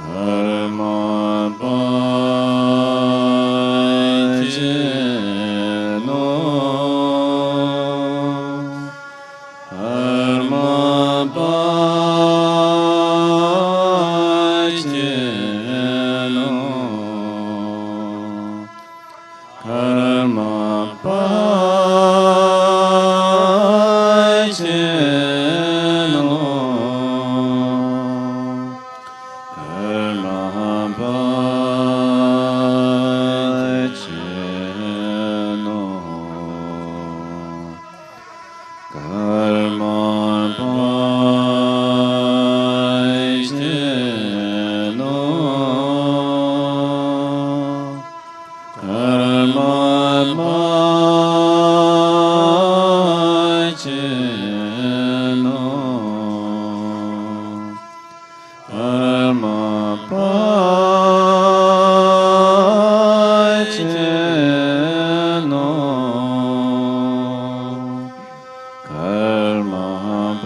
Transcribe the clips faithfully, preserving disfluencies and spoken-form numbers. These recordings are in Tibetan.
ཀརྨ་པ་ཅན་ནོ། ཀརྨ་པ་ཅན་ནོ། ཀརྨ་པ་ཅན་ནོ། ཀརྨ་པ་ཅན་ནོ། ཀརྨ་པ་ཅན་ནོ། ཀརྨ་པ་ཅན་ནོ། ཀརྨ་པ་ཅན་ནོ། ཀརྨ་པ་ཅན་ནོ། ཀརྨ་པ་ཅན་ནོ། ཀརྨ་པ་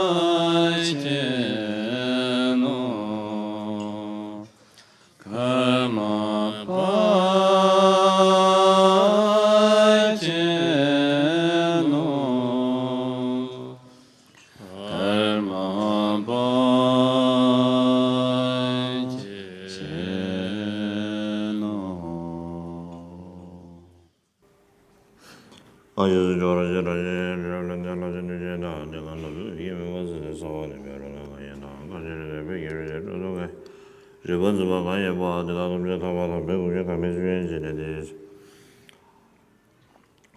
ཅན་ནོ། ཀརྨ་པ་ཅན་ནོ། ཀརྨ་པ་ཅན་ནོ། ཨ་ཡུ་ཇོ་ར་ཇེ་ར་ཇེ་ར་ལ་ནེ་ལ་ཇེ་ནུ་ཇེ་ན་ནེ་ག་ན་ལུ་ཡེ་མེ་བ་ཟེ་ས་བ་ནེ་མེ་རོ་ན་ག་ཡེ་ན་ག་ཇེ་རེ་རེ་བེ་ཡེ་རེ་རེ་ཏོ་ཏོ་གེ་རེ་བ་ཛི་བ་ག་ཡེ་བ་དེ་དག་ཐམས་ཅད་ཐར་པ་དང་བོད་ཀྱི་ཐར་པའི་ཆོས་ཡིན་ཞེས་ཏེ་དེ།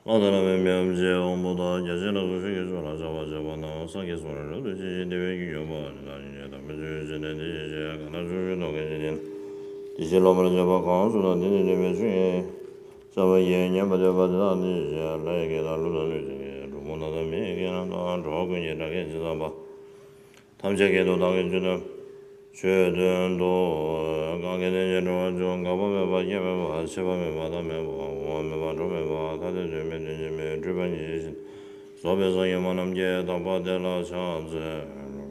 ཨ་ད་ན་མེ་མེ་ཨམ་ཇེ་དབང་པོ་དང་རྒྱ་ཆེན་ལ་སོགས་ཆོས་ཀྱི་མཆོག་ལ་ཕྱག་འཚལ་བ་ན་སངས་རྒྱས་སོགས་ལ་རབ་ཏུ་ཕྱིན་ཞིང་བདེ་བའི་རྒྱུ་ཡོད་པ་དེ་དག་ཉིད་ཀྱི་ཐར་པའི་ཆོས་ཡིན་ཞེས་ཏེ་དེ་ཞེས་བྱ་གང་ལ་ཆོས་ཆོས་ཐོག་གི་ཆོས་ཅན། དེ་བཞིན་སློབ་པར་བྱེད་པ་གང་སུ་དང་དེ་ནི་བདེན་པའི་ཆོས་ཡིན། བསམ་པ་ཡིས་ཉན་པར་འདོད་པ་དེ་དག་ནི་ཞེས་ལྷ་ཡི་སྐད་དང་ཀླུ་དང་གནོད་སྦྱིན་སྐད་གྲུལ་བུམ་དག་དང་མི་ཡི་སྐད་རྣམས་དང་གྲོགས་ཀུན་གྱི་སྒྲ་སྐད་ཇི་ཙམ་པ། ཐམས་ཅད་སྐད་དུ་བདག་གིས་ཆོས་སྟོན། ཆོས་སྟོན་ཏོ། གང་གིས་དེ་ཉིད་གྲོལ་བར་འགྱུར། འགག་པ་མེད་པ་སྐྱེ་མེད་པ་ཆད་པ་མེད་པ་མཐའ་མེད་པ་འོང་བ་མེད་པ་འགྲོ་མེད་པ་ཐ་དད་དོན་མེད་དོན་གཅིག་མེད་སྤྲོས་པ་ཉིད་ཅན། རྫོགས་པའི་སངས་རྒྱས་སྨོན་ལམ་གྱི་དག་པ་དེ་ལ་ཕྱག་འཚལ་ལོ།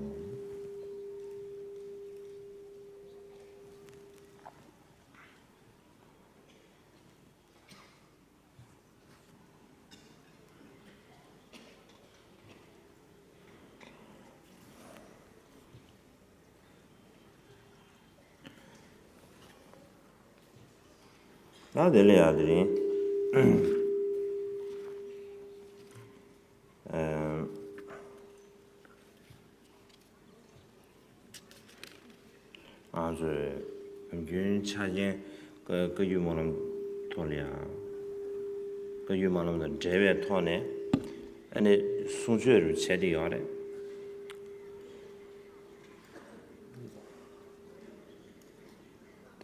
ད་དེ་ལ་ཡང་དེ་རིང་། ཨ། ང་ཚོས་ནམ་རྒྱུན་ཆ་རྐྱེན་བཀའ་བཀའ་བརྒྱུད་སྨོན་ལམ་ཐོག་ལ་ཡང་། བཀའ་བརྒྱུད་སྨོན་ལམ་དང་འབྲེལ་བའི་ཐོག་ནས་ཨ་ནི་གསུང་ཆོས་རུ་བྱས་ཏེ་ཡོད་རེད།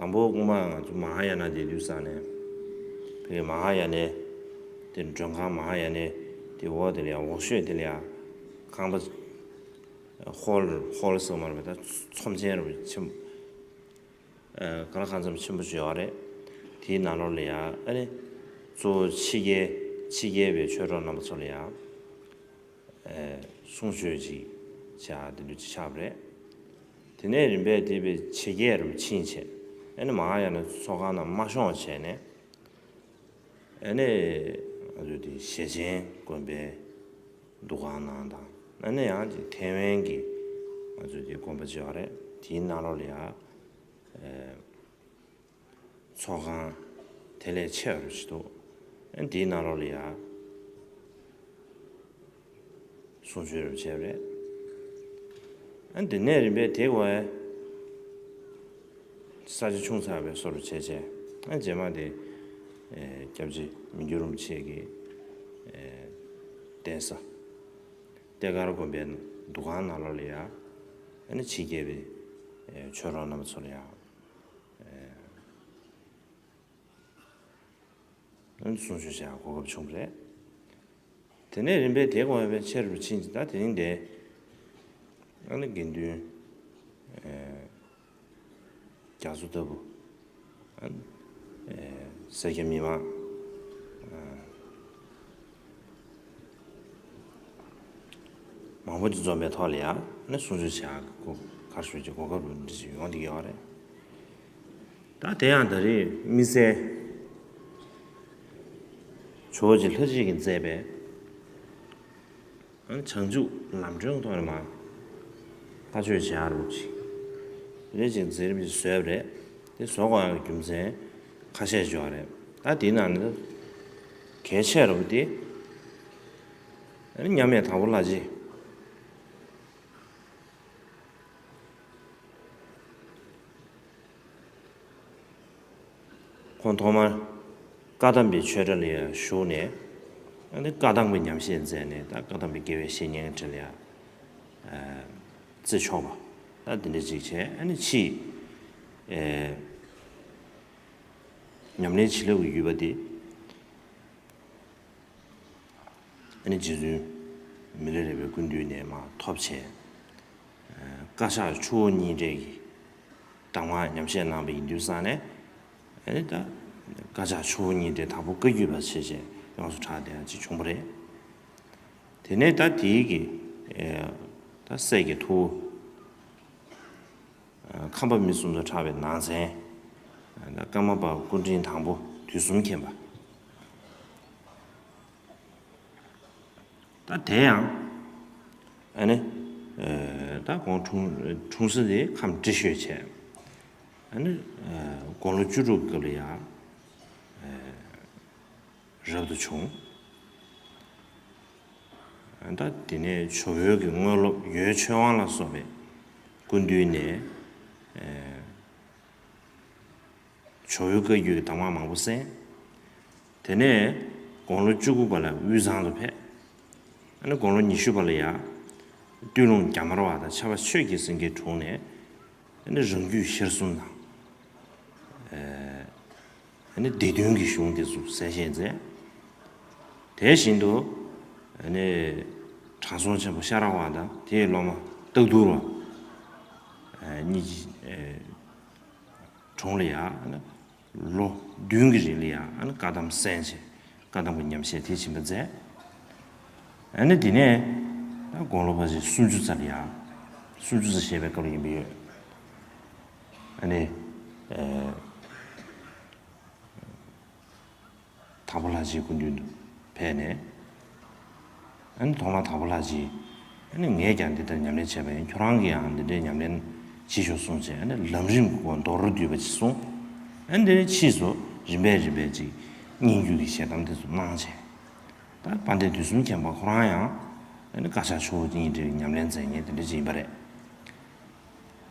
དང་པོ་སྔོན་མ་ང་ཚོ་མ་ཧཱ་ཡ་ན་སྡེ་དུས་ས་ནས། ཕ་གི་མ་ཧཱ་ཡ་ནའི་དེ་མགྲོན་ཁང་། མ་ཧཱ་ཡ་ནའི་དེ་འོག་དེ་ལ་ཡང་འོག་ཤོད་དེ་ལ་ཡང་ཁང་པ། ཧོལ་ཧོལ་ཟེར་མ་རེད་པས། ད་ཚོམས་ཆེན་རེད་པས། ཆེན་པོ། ཨ། ག་ལ་གང་འཚམ་ཆེན་པོ་ཞིག་ཡོད་རེད། དེའི་ནང་ལོགས་ལ་ཡང་ཨ་ནི་གཙོ་བོ་ཕྱི་རྒྱལ་ཕྱི་རྒྱལ་བའི་ཆོས་གྲོགས་རྣམ་པ་ཚོ་ལ་ཡང་། ཨ། གསུང་ཆོས་ཅིག་བྱ། དེ་འདྲ་ཅིག་ཆགས་པ་རེད། དེ་ནས་རིམ་པས་དེ་བས་ཕྱི་རྒྱལ་རུ་ཕྱིན་བྱས། ཨ་ནི་མ་ཧཱ་ཡ་ན་ཚོགས་ཁང་ནང་མ་ཤོང་བྱས་ནས། ཨ་ནི་ང་ཚོ་དེ་ཞེ་ཆེན་དགོན་པའི་འདུ་ཁང་ནང་དང་། ཨ་ནི་ཡང་ཅིག་ཐེ་ཝན་གྱི་ང་ཚོ་དེ་དགོན་པ་ཅིག་ཡོད་རེད། དེའི་ནང་ལོགས་ལ་ཡང་། ཨ། ཚོགས་ཁང་དེ་ལས་ཆེ་བ་ཞིག་འདུག་ཨ། དེའི་ནང་ལོགས་ལ་ཡང་གསུང་ཆོས་རུ་བྱས་པ་རེད། ཨ། དེ་ནས་རིམ་པས་དེ་བས་ས་ཆ་ཆུང་ཚགས་པའི་བཟོ་རུ་བྱས་བྱས། ཨ། རྗེས་མ་དེ། ཨེ། སྐྱབས་རྗེ་མི་འགྱུར་རིན་པོ་ཆེ་གི། ཨེ། གདན་ས་ཏེ་དཀར་དགོན་པའི་འདུ་ཁང་ནང་ལོགས་ལ་ཡང་། ཨ་ནི་ཕྱི་རྒྱལ་བའི། ཨེ། ཆོས་གྲོགས་རྣམ་པ་ཚོ་ལ་ཡང་། ཨེ། གསུང་ཆོས་བྱ་གོ་སྐབས་བྱུང་བ་རེད། དེ་ནས་རིམ་པས་དེ་གོང་འཕེལ་ཆེ་རུ་ཕྱིན་ཅིང་། ད་དེ་རིང་འདི་ཨ་ནི་དགེ་འདུན་རྒྱ་མཚོ་ལྟ་བུ། ཨ། སེར་སྐྱ་མི་མང་མང་པོ་ཅིག་འཛོམས་པའི་ཐོག་ལ་ཡང་ནི་གསུང་ཆོས་བྱ་གོ་གར་ཞུ་གི་གོ་སྐབས་འདི་ཞིག་ཡོང་བསྡད་ཡོད་རེད། ད་དེ་ཡང་ད་རེས་དམིགས་བསལ་ཇོ་བོ་རྗེ་ལྷ་རྗེ་གིས་མཛད་པའི་བྱང་ཆུབ་ལམ་སྒྲོན་ཐོག་ནས་མར་ལྷ་ཆོས་བྱེད་ཡག་རུ་ཅིག་རེ་ཅིག་མཛད་རིམ་ཞིག་བཟོས་པ་རེད། དེ་བཟོ་དགོས་ཡག་གི་རྒྱུ་མཚན་ཁ་ཤས་ཅིག་ཡོད་རེད། ད་དེའི་ནང་ནས་གལ་ཆེ་རུ་དེ་མཉམ་མེད་དྭགས་པོ་ལྷ་རྗེ། ཁོང་ཐོག་མར་བཀའ་གདམས་པའི་ཆོས་གྲྭ་ལ་ཡང་ཞུགས་ནས། ཨ་ནི་བཀའ་གདམས་ཀྱི་ཉམས་བཞེས་མཛད་ནས། ད་བཀའ་གདམས་པའི་དགེ་བའི་བཤེས་གཉེན་གྱི་གྲས་ལ་ཡང་། ཨ། བརྩི་ཆོག་པ། ད་འདི་འདྲ་ཅིག་བྱས། ཨ་ནི་ཕྱིས། ཨེ། ཉམས་ལེན་བྱིན་རླབས་ཀྱི་བརྒྱུད་པ་དེ། ཨ་ནི་རྗེ་བཙུན་མི་ལ་རས་པའི་སྐུ་མདུན་ནས་མར་ཐོབ་བྱས། ཨ། བཀའ་ཕྱག་ཆུ་བོ་གཉིས་འདྲེས་ཀྱི་གདམས་ངག་ཉམས་བཞེས་གནང་བ་ཡིན་དུས་ཙང་ནས། ཨ་ནི་ད་བཀའ་ཕྱག་ཆུ་བོ་གཉིས་འདྲེས་དྭགས་པོ་བཀའ་བརྒྱུད་པ་བྱས་བྱས་ཡོངས་སུ་གྲགས་བསྡད་ཡག་ཅིག་བྱུང་བ་རེད། དེ་ནས་ད་དེའི་གི། ཨ། ད་སྲས་ཀྱི་ཐུ་བོ། ཨ། ཁམས་པ་མི་གསུམ་དུ་གྲགས་པའི་ནང་ཚན། ཨ། ད་ཀརྨ་པ་སྐུ་ཕྲེང་དང་པོ་དུས་གསུམ་མཁྱེན་པ། ད་དེ་ཡང་། ཨ་ནི། ཨ། ད་ཁོང་འཁྲུངས་འཁྲུངས་ས་དེ་ཁམས་ཏྲེ་ཤོད་བྱས། ཨ་ནི། ཨ། དགུང་ལོ་བཅུ་དྲུག་སྐབས་ལ་ཡང་། ཨ། རབ་ཏུ་བྱུང་། ད་དེ་ནས་ཇོ་བོའི་གི་དངོས་སློབ་ཡོན་ཆོས་དབང་ལ་སོགས་པའི་སྐུ་མདུན་ནས། ཨ། ཇོ་བོའི་བཀའ་བརྒྱུད་ཀྱི་གདམས་ངག་མང་པོ་གསན། དེ་ནས་དགུང་ལོ་བཅུ་དགུ་པ་ལ་དབུས་གཙང་དུ་ཕེབས། ཨ་ནི་དགུང་ལོ་ཉི་ཤུ་པ་ལ་ཡང་སྟོད་ལུང་རྒྱ་དམར་བ་དང་ཕྱྭ་པ་ཆོས་ཀྱི་སེང་གེའི་དྲུང་ནས། ཨ་ནི་རང་རྒྱུད་གཞིར་བཟུང་དང་། ཨ། ཨ་ནི་སྡེ་བདུན་གྱི་གཞུང་དེ་ཚོ་གསན་བཞེས་མཛད། དེ་བཞིན་དུ། ཨ་ནི་དྲང་སྲོང་ཆེན་པོ་ཤ་ར་བ་དང་དེའི་སློབ་མ་སྟག་ཐུར་བ། ཨ། གཉིས་ཀྱི། ཨ། དྲུང་ལ་ཡང་ལོ་བདུན་གྱི་རིང་ལ་ཡང་། ཨ་ནི་བཀའ་གདམས་གསན་བྱས། བཀའ་གདམས་ཀྱི་ཉམས་བཞེས་དེ་བྱིན་པ་མཛད། ཨ་ནི་དེ་ནས་ད་དགུང་ལོ་ཕལ་ཆེར་སུམ་ཅུ་ཙམ་ལ་ཡང་། སུམ་ཅུ་ཙམ་བཞེས་པའི་སྐབས་ལ་ཡིན་པ་ཡོད། ཨ་ནི། ཨ། དྭགས་པོ་ལྷ་རྗེའི་སྐུ་མདུན་དུ་ཕེབས་ནས། ཨ་ནི་ཐོག་མར་དྭགས་པོ་ལྷ་རྗེས། ཨ་ནི་ངས་ཀྱང་འདི་ལྟར་ཉམས་ལེན་བྱས་པ་ཡིན། ཁྱོད་རང་གིས་ཡང་འདི་འདྲའི་ཉམས་ལེན་བྱེད་ཤོག་གསུངས་བྱས། ཨ་ནི་ལམ་རིམ་གྱི་སྐོར་མདོར་བསྡུས་པ་ཅིག་གསུངས། ཨ་ནི་དེ་ནས་ཕྱིས་སུ། རིམ་པས་རིམ་པས་ཅིག་སྙན་བརྒྱུད་ཀྱི་ཞལ་གདམས་དེ་ཚོ་གནང་བྱས། ད་དཔལ་ལྡན་དུས་གསུམ་མཁྱེན་པ་ཁོ་རང་ཡང་ཨ་ནི་བཀའ་ཕྱག་ཆུ་བོ་གཉིས་འདྲེས་ཉམས་ལེན་མཛད་མཁན་དེ་འདྲ་ཅིག་ཡིན་པ་རེད།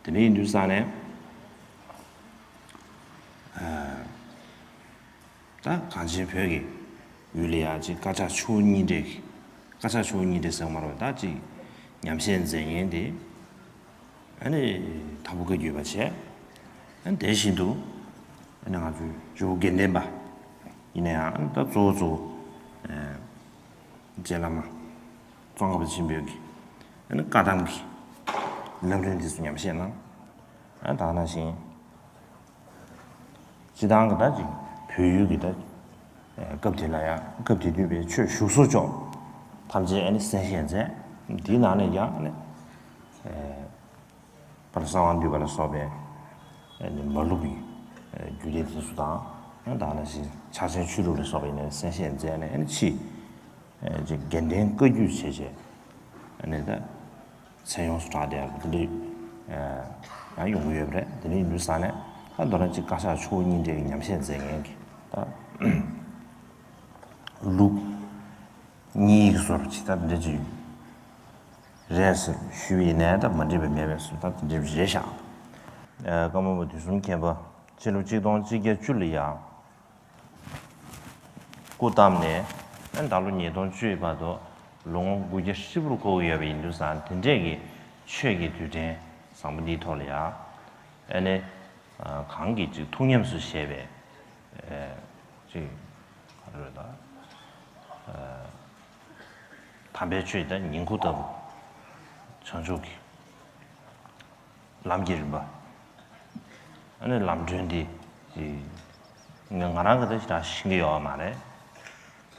དེ་འདྲ་ཡིན་དུས་ཙང་ནས། ད་གངས་ཅན་བོད་ཀྱི་ཡུལ་ལ་ཡང་ཅིག་བཀའ་ཕྱག་ཆུ་བོ་གཉིས་འདྲེས་ཀྱི་བཀའ་ཕྱག་ཆུ་བོ་གཉིས་འདྲེས་ཟེར་བ་མ་རེད་པ། ད་ཅིག་ཉམས་བཞེས་མཛད་མཁན་དེ་ཨ་ནི་དྭགས་པོ་བཀའ་བརྒྱུད་པ་བྱས། ཨ་ནི་དེ་བཞིན་དུ་ཨ་ནི་ང་ཚོའི་ཇོ་བོ་དགེ་ལྡན་པ་ཡིན་ན་ཡང་ཨ་ནི་ད་གཙོ་བོ་གཙོ་བོ་རྗེ་བླ་མ་ཙོང་ཁ་པ་ཆེན་པོའི་གི་ཨ་ནི་བཀའ་གདམས་ཀྱི་ལམ་རིམ་འདི་ཚོ་ཉམས་བཞེས་གནང་། ཨ་ནི་ད་ག་ནང་བཞིན། སྤྱི་བཏང་གི་ད་ཅིག་བོད་ཡུལ་གྱི་ད་སྐབས་དེ་ལ་ཡང་སྐབས་དེ་དུས་པའི་ཆོས་བཞུགས་སོ་ཅོག་ཐམས་ཅད་ཨ་ནི་གསན་བཞེས་མཛད། དེའི་ནང་ནས་ཀྱང་ཨ་ནི་པར་གསང་བ་འདུས་པ་ལ་སོགས་པའི་ཨ་ནི་མ་ལུགས་ཀྱི་རྒྱུད་སྡེ་དེ་ཚོ་དང་ཨ་ནི་ད་ག་ནང་བཞིན་ཕྱག་ཆེན་ཆོས་དྲུག་ལ་སོགས་པའི་ནས་གསན་བཞེས་མཛད་ནས་ཨ་ནི་ཕྱིས། ཅིག་དགེ་ལྡན་བཀའ་བརྒྱུད་བྱས་བྱས་ཨ་ནི་ད་མཚན་ཡོངས་སུ་གྲགས་བསྡད་ཡག་དེ་འདྲ་ཡང་ཡོང་གི་ཡོད་པ་རེད། དེ་འདྲ་ཡིན་དུས་ཙང་ནས་ད་མདོར་ན་ཅིག་བཀའ་ཕྱག་ཆུ་བོ་གཉིས་འདྲེས་ཀྱི་ཉམས་བཞེས་མཛད་མཁན་གྱི་ད་ལུགས་གཉིས་ཀྱི་བཟོ་འདྲ་ཅིག་ད་དེ་འདྲ་ཅིག་རེད་ཟེར་ཞུས་པ་ཡིན་ནའི་ད་མ་འགྲིག་པ་མེད་པས་སོ། ད་དེ་འདྲ་རེད་ཤག་ཀརྨ་པ་དུས་གསུམ་མཁྱེན་པ་ཕྱི་ལོ་གཅིག་སྟོང་གཅིག་བརྒྱ་བཅུ་ལ་ཡང་སྐུ་བལྟམས་ནས་ཨ་ནི་ད་ལོ་ཉིས་སྟོང་བཅུ་བར་དུ་ལོ་ངོ་དགུ་བརྒྱ་ཧྲིལ་པོར་འཁོར་གྱི་ཡོད་པ་ཡིན་དུས་ཙང་དེ་འདྲས་ཀྱི་ཆོས་ཀྱི་དུས་དྲན་བཟང་པོ་འདིའི་ཐོག་ལ་ཡང་ཨ་ནི་གང་གི་ཅིག་ཐུགས་ཉམས་སུ་བཞེས་པའི་ཅིག་ག་རེ་ད་དམ་པའི་ཆོས་དང་ཉིང་ཁུ་ལྟ་བུ་བྱང་ཆུབ་ཀྱི་ལམ་གྱི་རིམ་པ། ཨ་ནི་ལམ་སྒྲོན་འདི་ང་ང་རང་གི་ད་ཞེ་དྲག་ཤེས་ཀྱི་ཡོད་མ་རེད།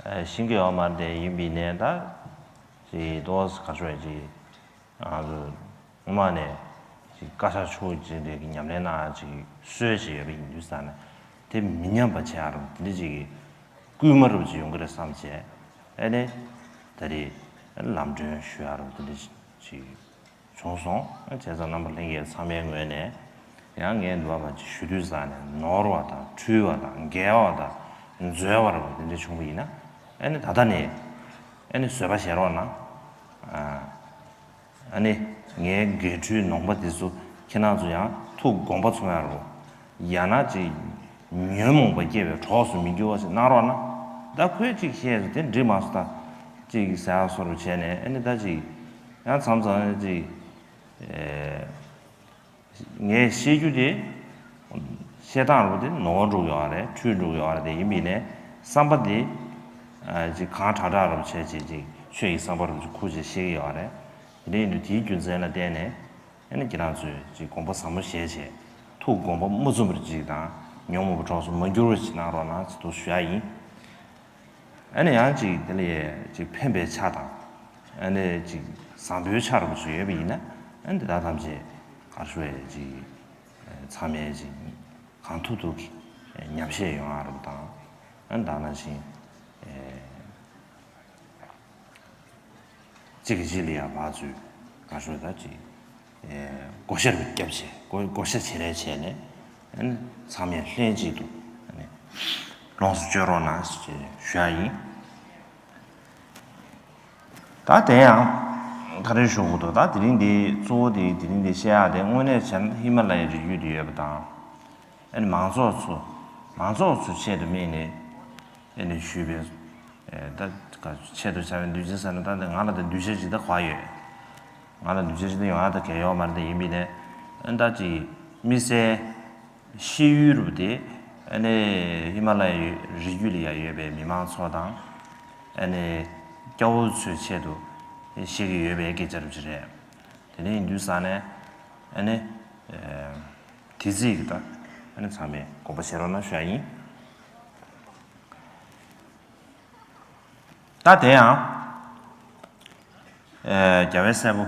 ཨ་ཤེས་ཀྱི་ཡོད་མ་རེད་དེ་ཡིན་པའི་ནས་ད་ཅིག་ཏོག་ཙམ་ག་ཚོད་ཅིག་ང་ཚོ་སྔོན་མ་ནས་ཅིག་བཀའ་ཕྱག་ཆུ་བོ་གཉིས་འདྲེས་ཀྱི་ཉམས་ལེན་གནང་ཡག་ཅིག་སྲོལ་ཅིག་ཡོད་པ་ཡིན་དུས་ཙང་ནས་དེ་མི་ཉམས་པ་བྱེད་ཡག་རུ་དེ་འདྲ་ཅིག་གི་སྐུལ་མ་རུ་ཅིག་ཡོང་གི་རེད་བསམ་བྱས་ཨ་ནི་ད་རེས་ལམ་སྒྲོན་ཞུ་ཡག་རུ་དེ་འདྲ་ཅིག་བྱུང་སོང་། བྱས་ཙང་རྣམ་པ་ལྷན་རྒྱས་ཚང་མའི་ངོས་ནས་ཡང་ངས་འདུག་བ་ཅིག་ཞུ་དུས་ཙང་ནས་ནོར་བ་དང་འཁྲུལ་བ་དང་འགལ་བ་དང་འཛོལ་བ་རུ་དེ་འདྲ་བྱུང་བ་ཡིན་ན་ཨ་ནི་ད་ལྟ་ནས་ཨ་ནི་བཟོད་པ་བཞེས་རོགས་གནང་། ཨ་ནི་ངའི་འགལ་འཁྲུལ་ནོངས་པ་འདི་ཚོ་ཁྱེད་རང་ཚོ་ཡང་ཐུགས་དགོངས་པ་ཚོམ་ཡག་རུ། ཡང་ན་ཅིག་ཉོན་མོངས་པ་སྐྱེ་བའི་གྲོགས་སུ་མི་འགྱུར་བ་ཞིག་གནང་རོགས་གནང་། ད་ཁོས་ཅིག་བཤད་ཚོ་དེ་འགྲིག་མ་སོང་། ད་ཅིག་ཟ་ཡག་སོར་བྱས་ནས་ཨ་ནི་ད་ཅིག་ཡང་མཚམས་མཚམས་ཅིག་ངས་བཤད་རྒྱུ་དེ་བཤད་སྟངས་རུ་དེ་ནོར་འགྲོ་གི་ཡོད་རེད། འཁྲུལ་འགྲོ་གི་ཡོད་རེད། དེ་ཡིན་པས་ནས་བསམ་པ་དེ་ཅིག་གང་དྲག་དྲག་རུ་བྱས་བྱས་ཅིག་ཆོས་ཀྱི་བསམ་པ་རུ་ཅིག་ཁུར་བྱས་བཤད་ཀྱི་ཡོད་རེད། དེ་འདྲ་ཡིན་དུས་དེའི་རྒྱུ་མཚན་ལ་བརྟེན་ནས། ཨ་ནི་ཁྱེད་རང་ཚོས་ཅིག་དགོངས་པ་ཟབ་མོ་བཞེས་བྱས། ཐུགས་དགོངས་པ་མ་ཚོམ་པར་ཅིག་དང་ཉོན་མོངས་པའི་གྲོགས་སུ་མ་འགྱུར་བ་ཅིག་གནང་རོགས་གནང་ཅེས་འདུག་ཞུ་ཡག་ཡིན། ཨ་ནི་ཡང་ཅིག་དེ་ལ་ཡས་ཅིག་ཕན་པའི་ཆ་དང་། ཨ་ནི་ཅིག་བཟང་པོའི་ཆ་རུ་ཅིག་ཡོད་པ་ཡིན་ན། ཨ་ནི་དེ་དག་ཐམས་ཅད་གར་ཞུ་བས་ཅིག་ཚང་མས་ཅིག་གང་ཐུབ་ཐུབ་ཀྱིས་ཉམས་བཞེས་ཡོང་ཡག་རུ་དང་། ཨ་ནི་ད་ནང་བཞིན། གཅིག་གིས་གཅིག་ལ་ཡང་བག་ཚོད་ག་ཤོད་ད་ཅིག་བགོ་བཤའ་རུ་བརྒྱབ་བྱས་བགོ་བགོ་བཤའ་བྱེད་རེས་བྱས་ནས་ཨ་ནི་ཚང་མས་ལྷན་ཅིག་ཏུ་ཨ་ནི་ལོངས་སུ་སྤྱོད་རོགས་གནང་ཞེས་ཞུ་ཡག་ཡིན། ད་དེ་ཡང་ག་རེ་ཞུ་དགོས་འདུག་ད་དེ་རིང་འདི་གཙོ་བོ་དེ་དེ་རིང་འདི་བཤད་ཡག་དེ་དངོས་གནས་བྱས་ན་ཧི་མ་ལ་ཡའི་རི་རྒྱུད་དུ་ཡོད་པ་དང་། ཨ་ནི་མང་ཚོགས་ཚོ་མང་ཚོགས་ཚོའི་ཆེད་དུ་དམིགས་ནས་ཨ་ནི་ཞུས་པའི་ད་ཆེད་དུ་བྱ་བའི་གདུལ་བྱ་ཟེར་ན་ད་ང་ལ་ད་གདུལ་བྱ་ཇི་ལྟ་ག་ཡོད། ང་ལ་གདུལ་བྱ་ཇི་ལྟ་ཡོང་ཡག་ད་གལ་ཡོད་མ་རེད། ད་ཡིན་པས་ནས་ཨ་ནི་ད་ཅིག་དམིགས་བསལ་ཤེས་ཡུལ་རུ་དེ་ཨ་ནི་ཧི་མ་ལ་ཡའི་རི་རྒྱུད་ལ་ཡ་ཡོད་པའི་མི་མང་ཚོ་དང་ཨ་ནི་སྐྱ་བོ་ཚོའི་ཆེད་དུ་བཤད་ཀྱི་ཡོད་པའི་སྐད་ཆ་རུ་ཅིག་རེད། དེ་ནས་ཡིན་དུས་ཙང་ནས་ཨ་ནི། དེ་རྩིས་ཀྱི་ད་ཨ་ནི་ཚང་མས་དགོངས་པ་བཞེས་རོགས་གནང་ཞུ་ཡག་ཡིན། ད་དེ་ཡང་རྒྱལ་བའི་སྲས་པོ་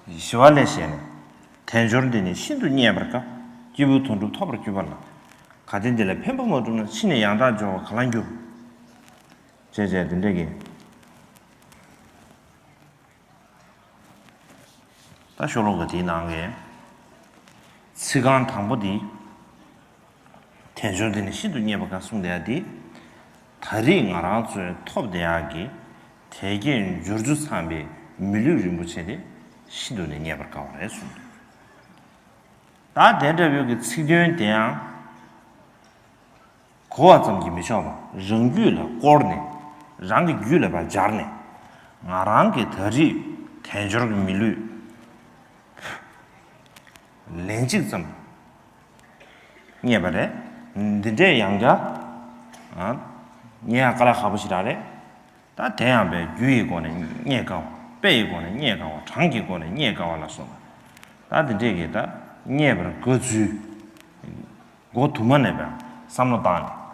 ཞི་བ་ལྷས་བཞེས་ནས་དལ་འབྱོར་འདི་ནི་ཤིན་ཏུ་རྙེད་པར་དཀའ། སྐྱེས་བུ་དོན་གྲུབ་ཐོབ་པར་གྱུར་པ་ལ། གལ་ཏེ་འདི་ལ་ཕན་པ་མ་བསྒྲུབས་ན། ཕྱིས་ནས་ཡང་དག་འབྱོར་བ་ག་ལ་འགྱུར། ཅེས་བྱས་དེ་འདྲ་གི། ད་ཤོ་ལོ་ཀ་དེའི་ནང་གི་ཚིག་རྐང་དང་པོ་འདི། དལ་འབྱོར་འདི་ནི་ཤིན་ཏུ་རྙེད་པ་དཀའ་གསུངས་བསྡད་ཡ་འདི། ད་རེས་ང་རང་ཚོས་ཐོབ་བསྡད་ཡག་གི་དལ་བརྒྱད་འབྱོར་བཅུ་ཚང་བའི་མི་ལུས་རིན་པོ་ཆེ་དེ་ཤིན་ཏུ་ནས་རྙེད་པར་དཀའ་བ་རེད་གསུངས་འདུག་ད་དེ་འདྲ་བོའི་གི་ཚིག་དོན་དེ་ཡང་གོ་བ་ཙམ་གྱིས་མི་ཆོག་པ། རང་རྒྱུད་ལ་བསྐོར་ནས་རང་གི་རྒྱུད་ལ་ཕར་སྦྱར་ནས་ང་རང་གི་ད་རེས་དལ་འབྱོར་གྱི་མི་ལུས་ལན་གཅིག་ཙམ་རྙེད་པ་རེད། འདི་འདྲས་ཡང་བསྐྱར་ཨ་རྙེད་ཡག་དཀའ་ལས་ཁག་པོ་ཞིག་རང་རེད། ད་དེ་ཡང་པའི་རྒྱུ་ཡི་སྒོ་ནས་རྙེད་དཀའ་བ། དཔེ་ཡི་སྒོ་ནས་རྙེད་དཀའ་བ། གྲངས་ཀྱི་སྒོ་ནས་རྙེད་དཀའ་བ་ལ་སོགས་པ། ད་འདི་འདྲས་ཀྱི་ད་རྙེད་པར་དཀའ་ཚུལ་མགོ་དུ་མ་ནས་པའི་བསམ་བློ་བཏང་ནས།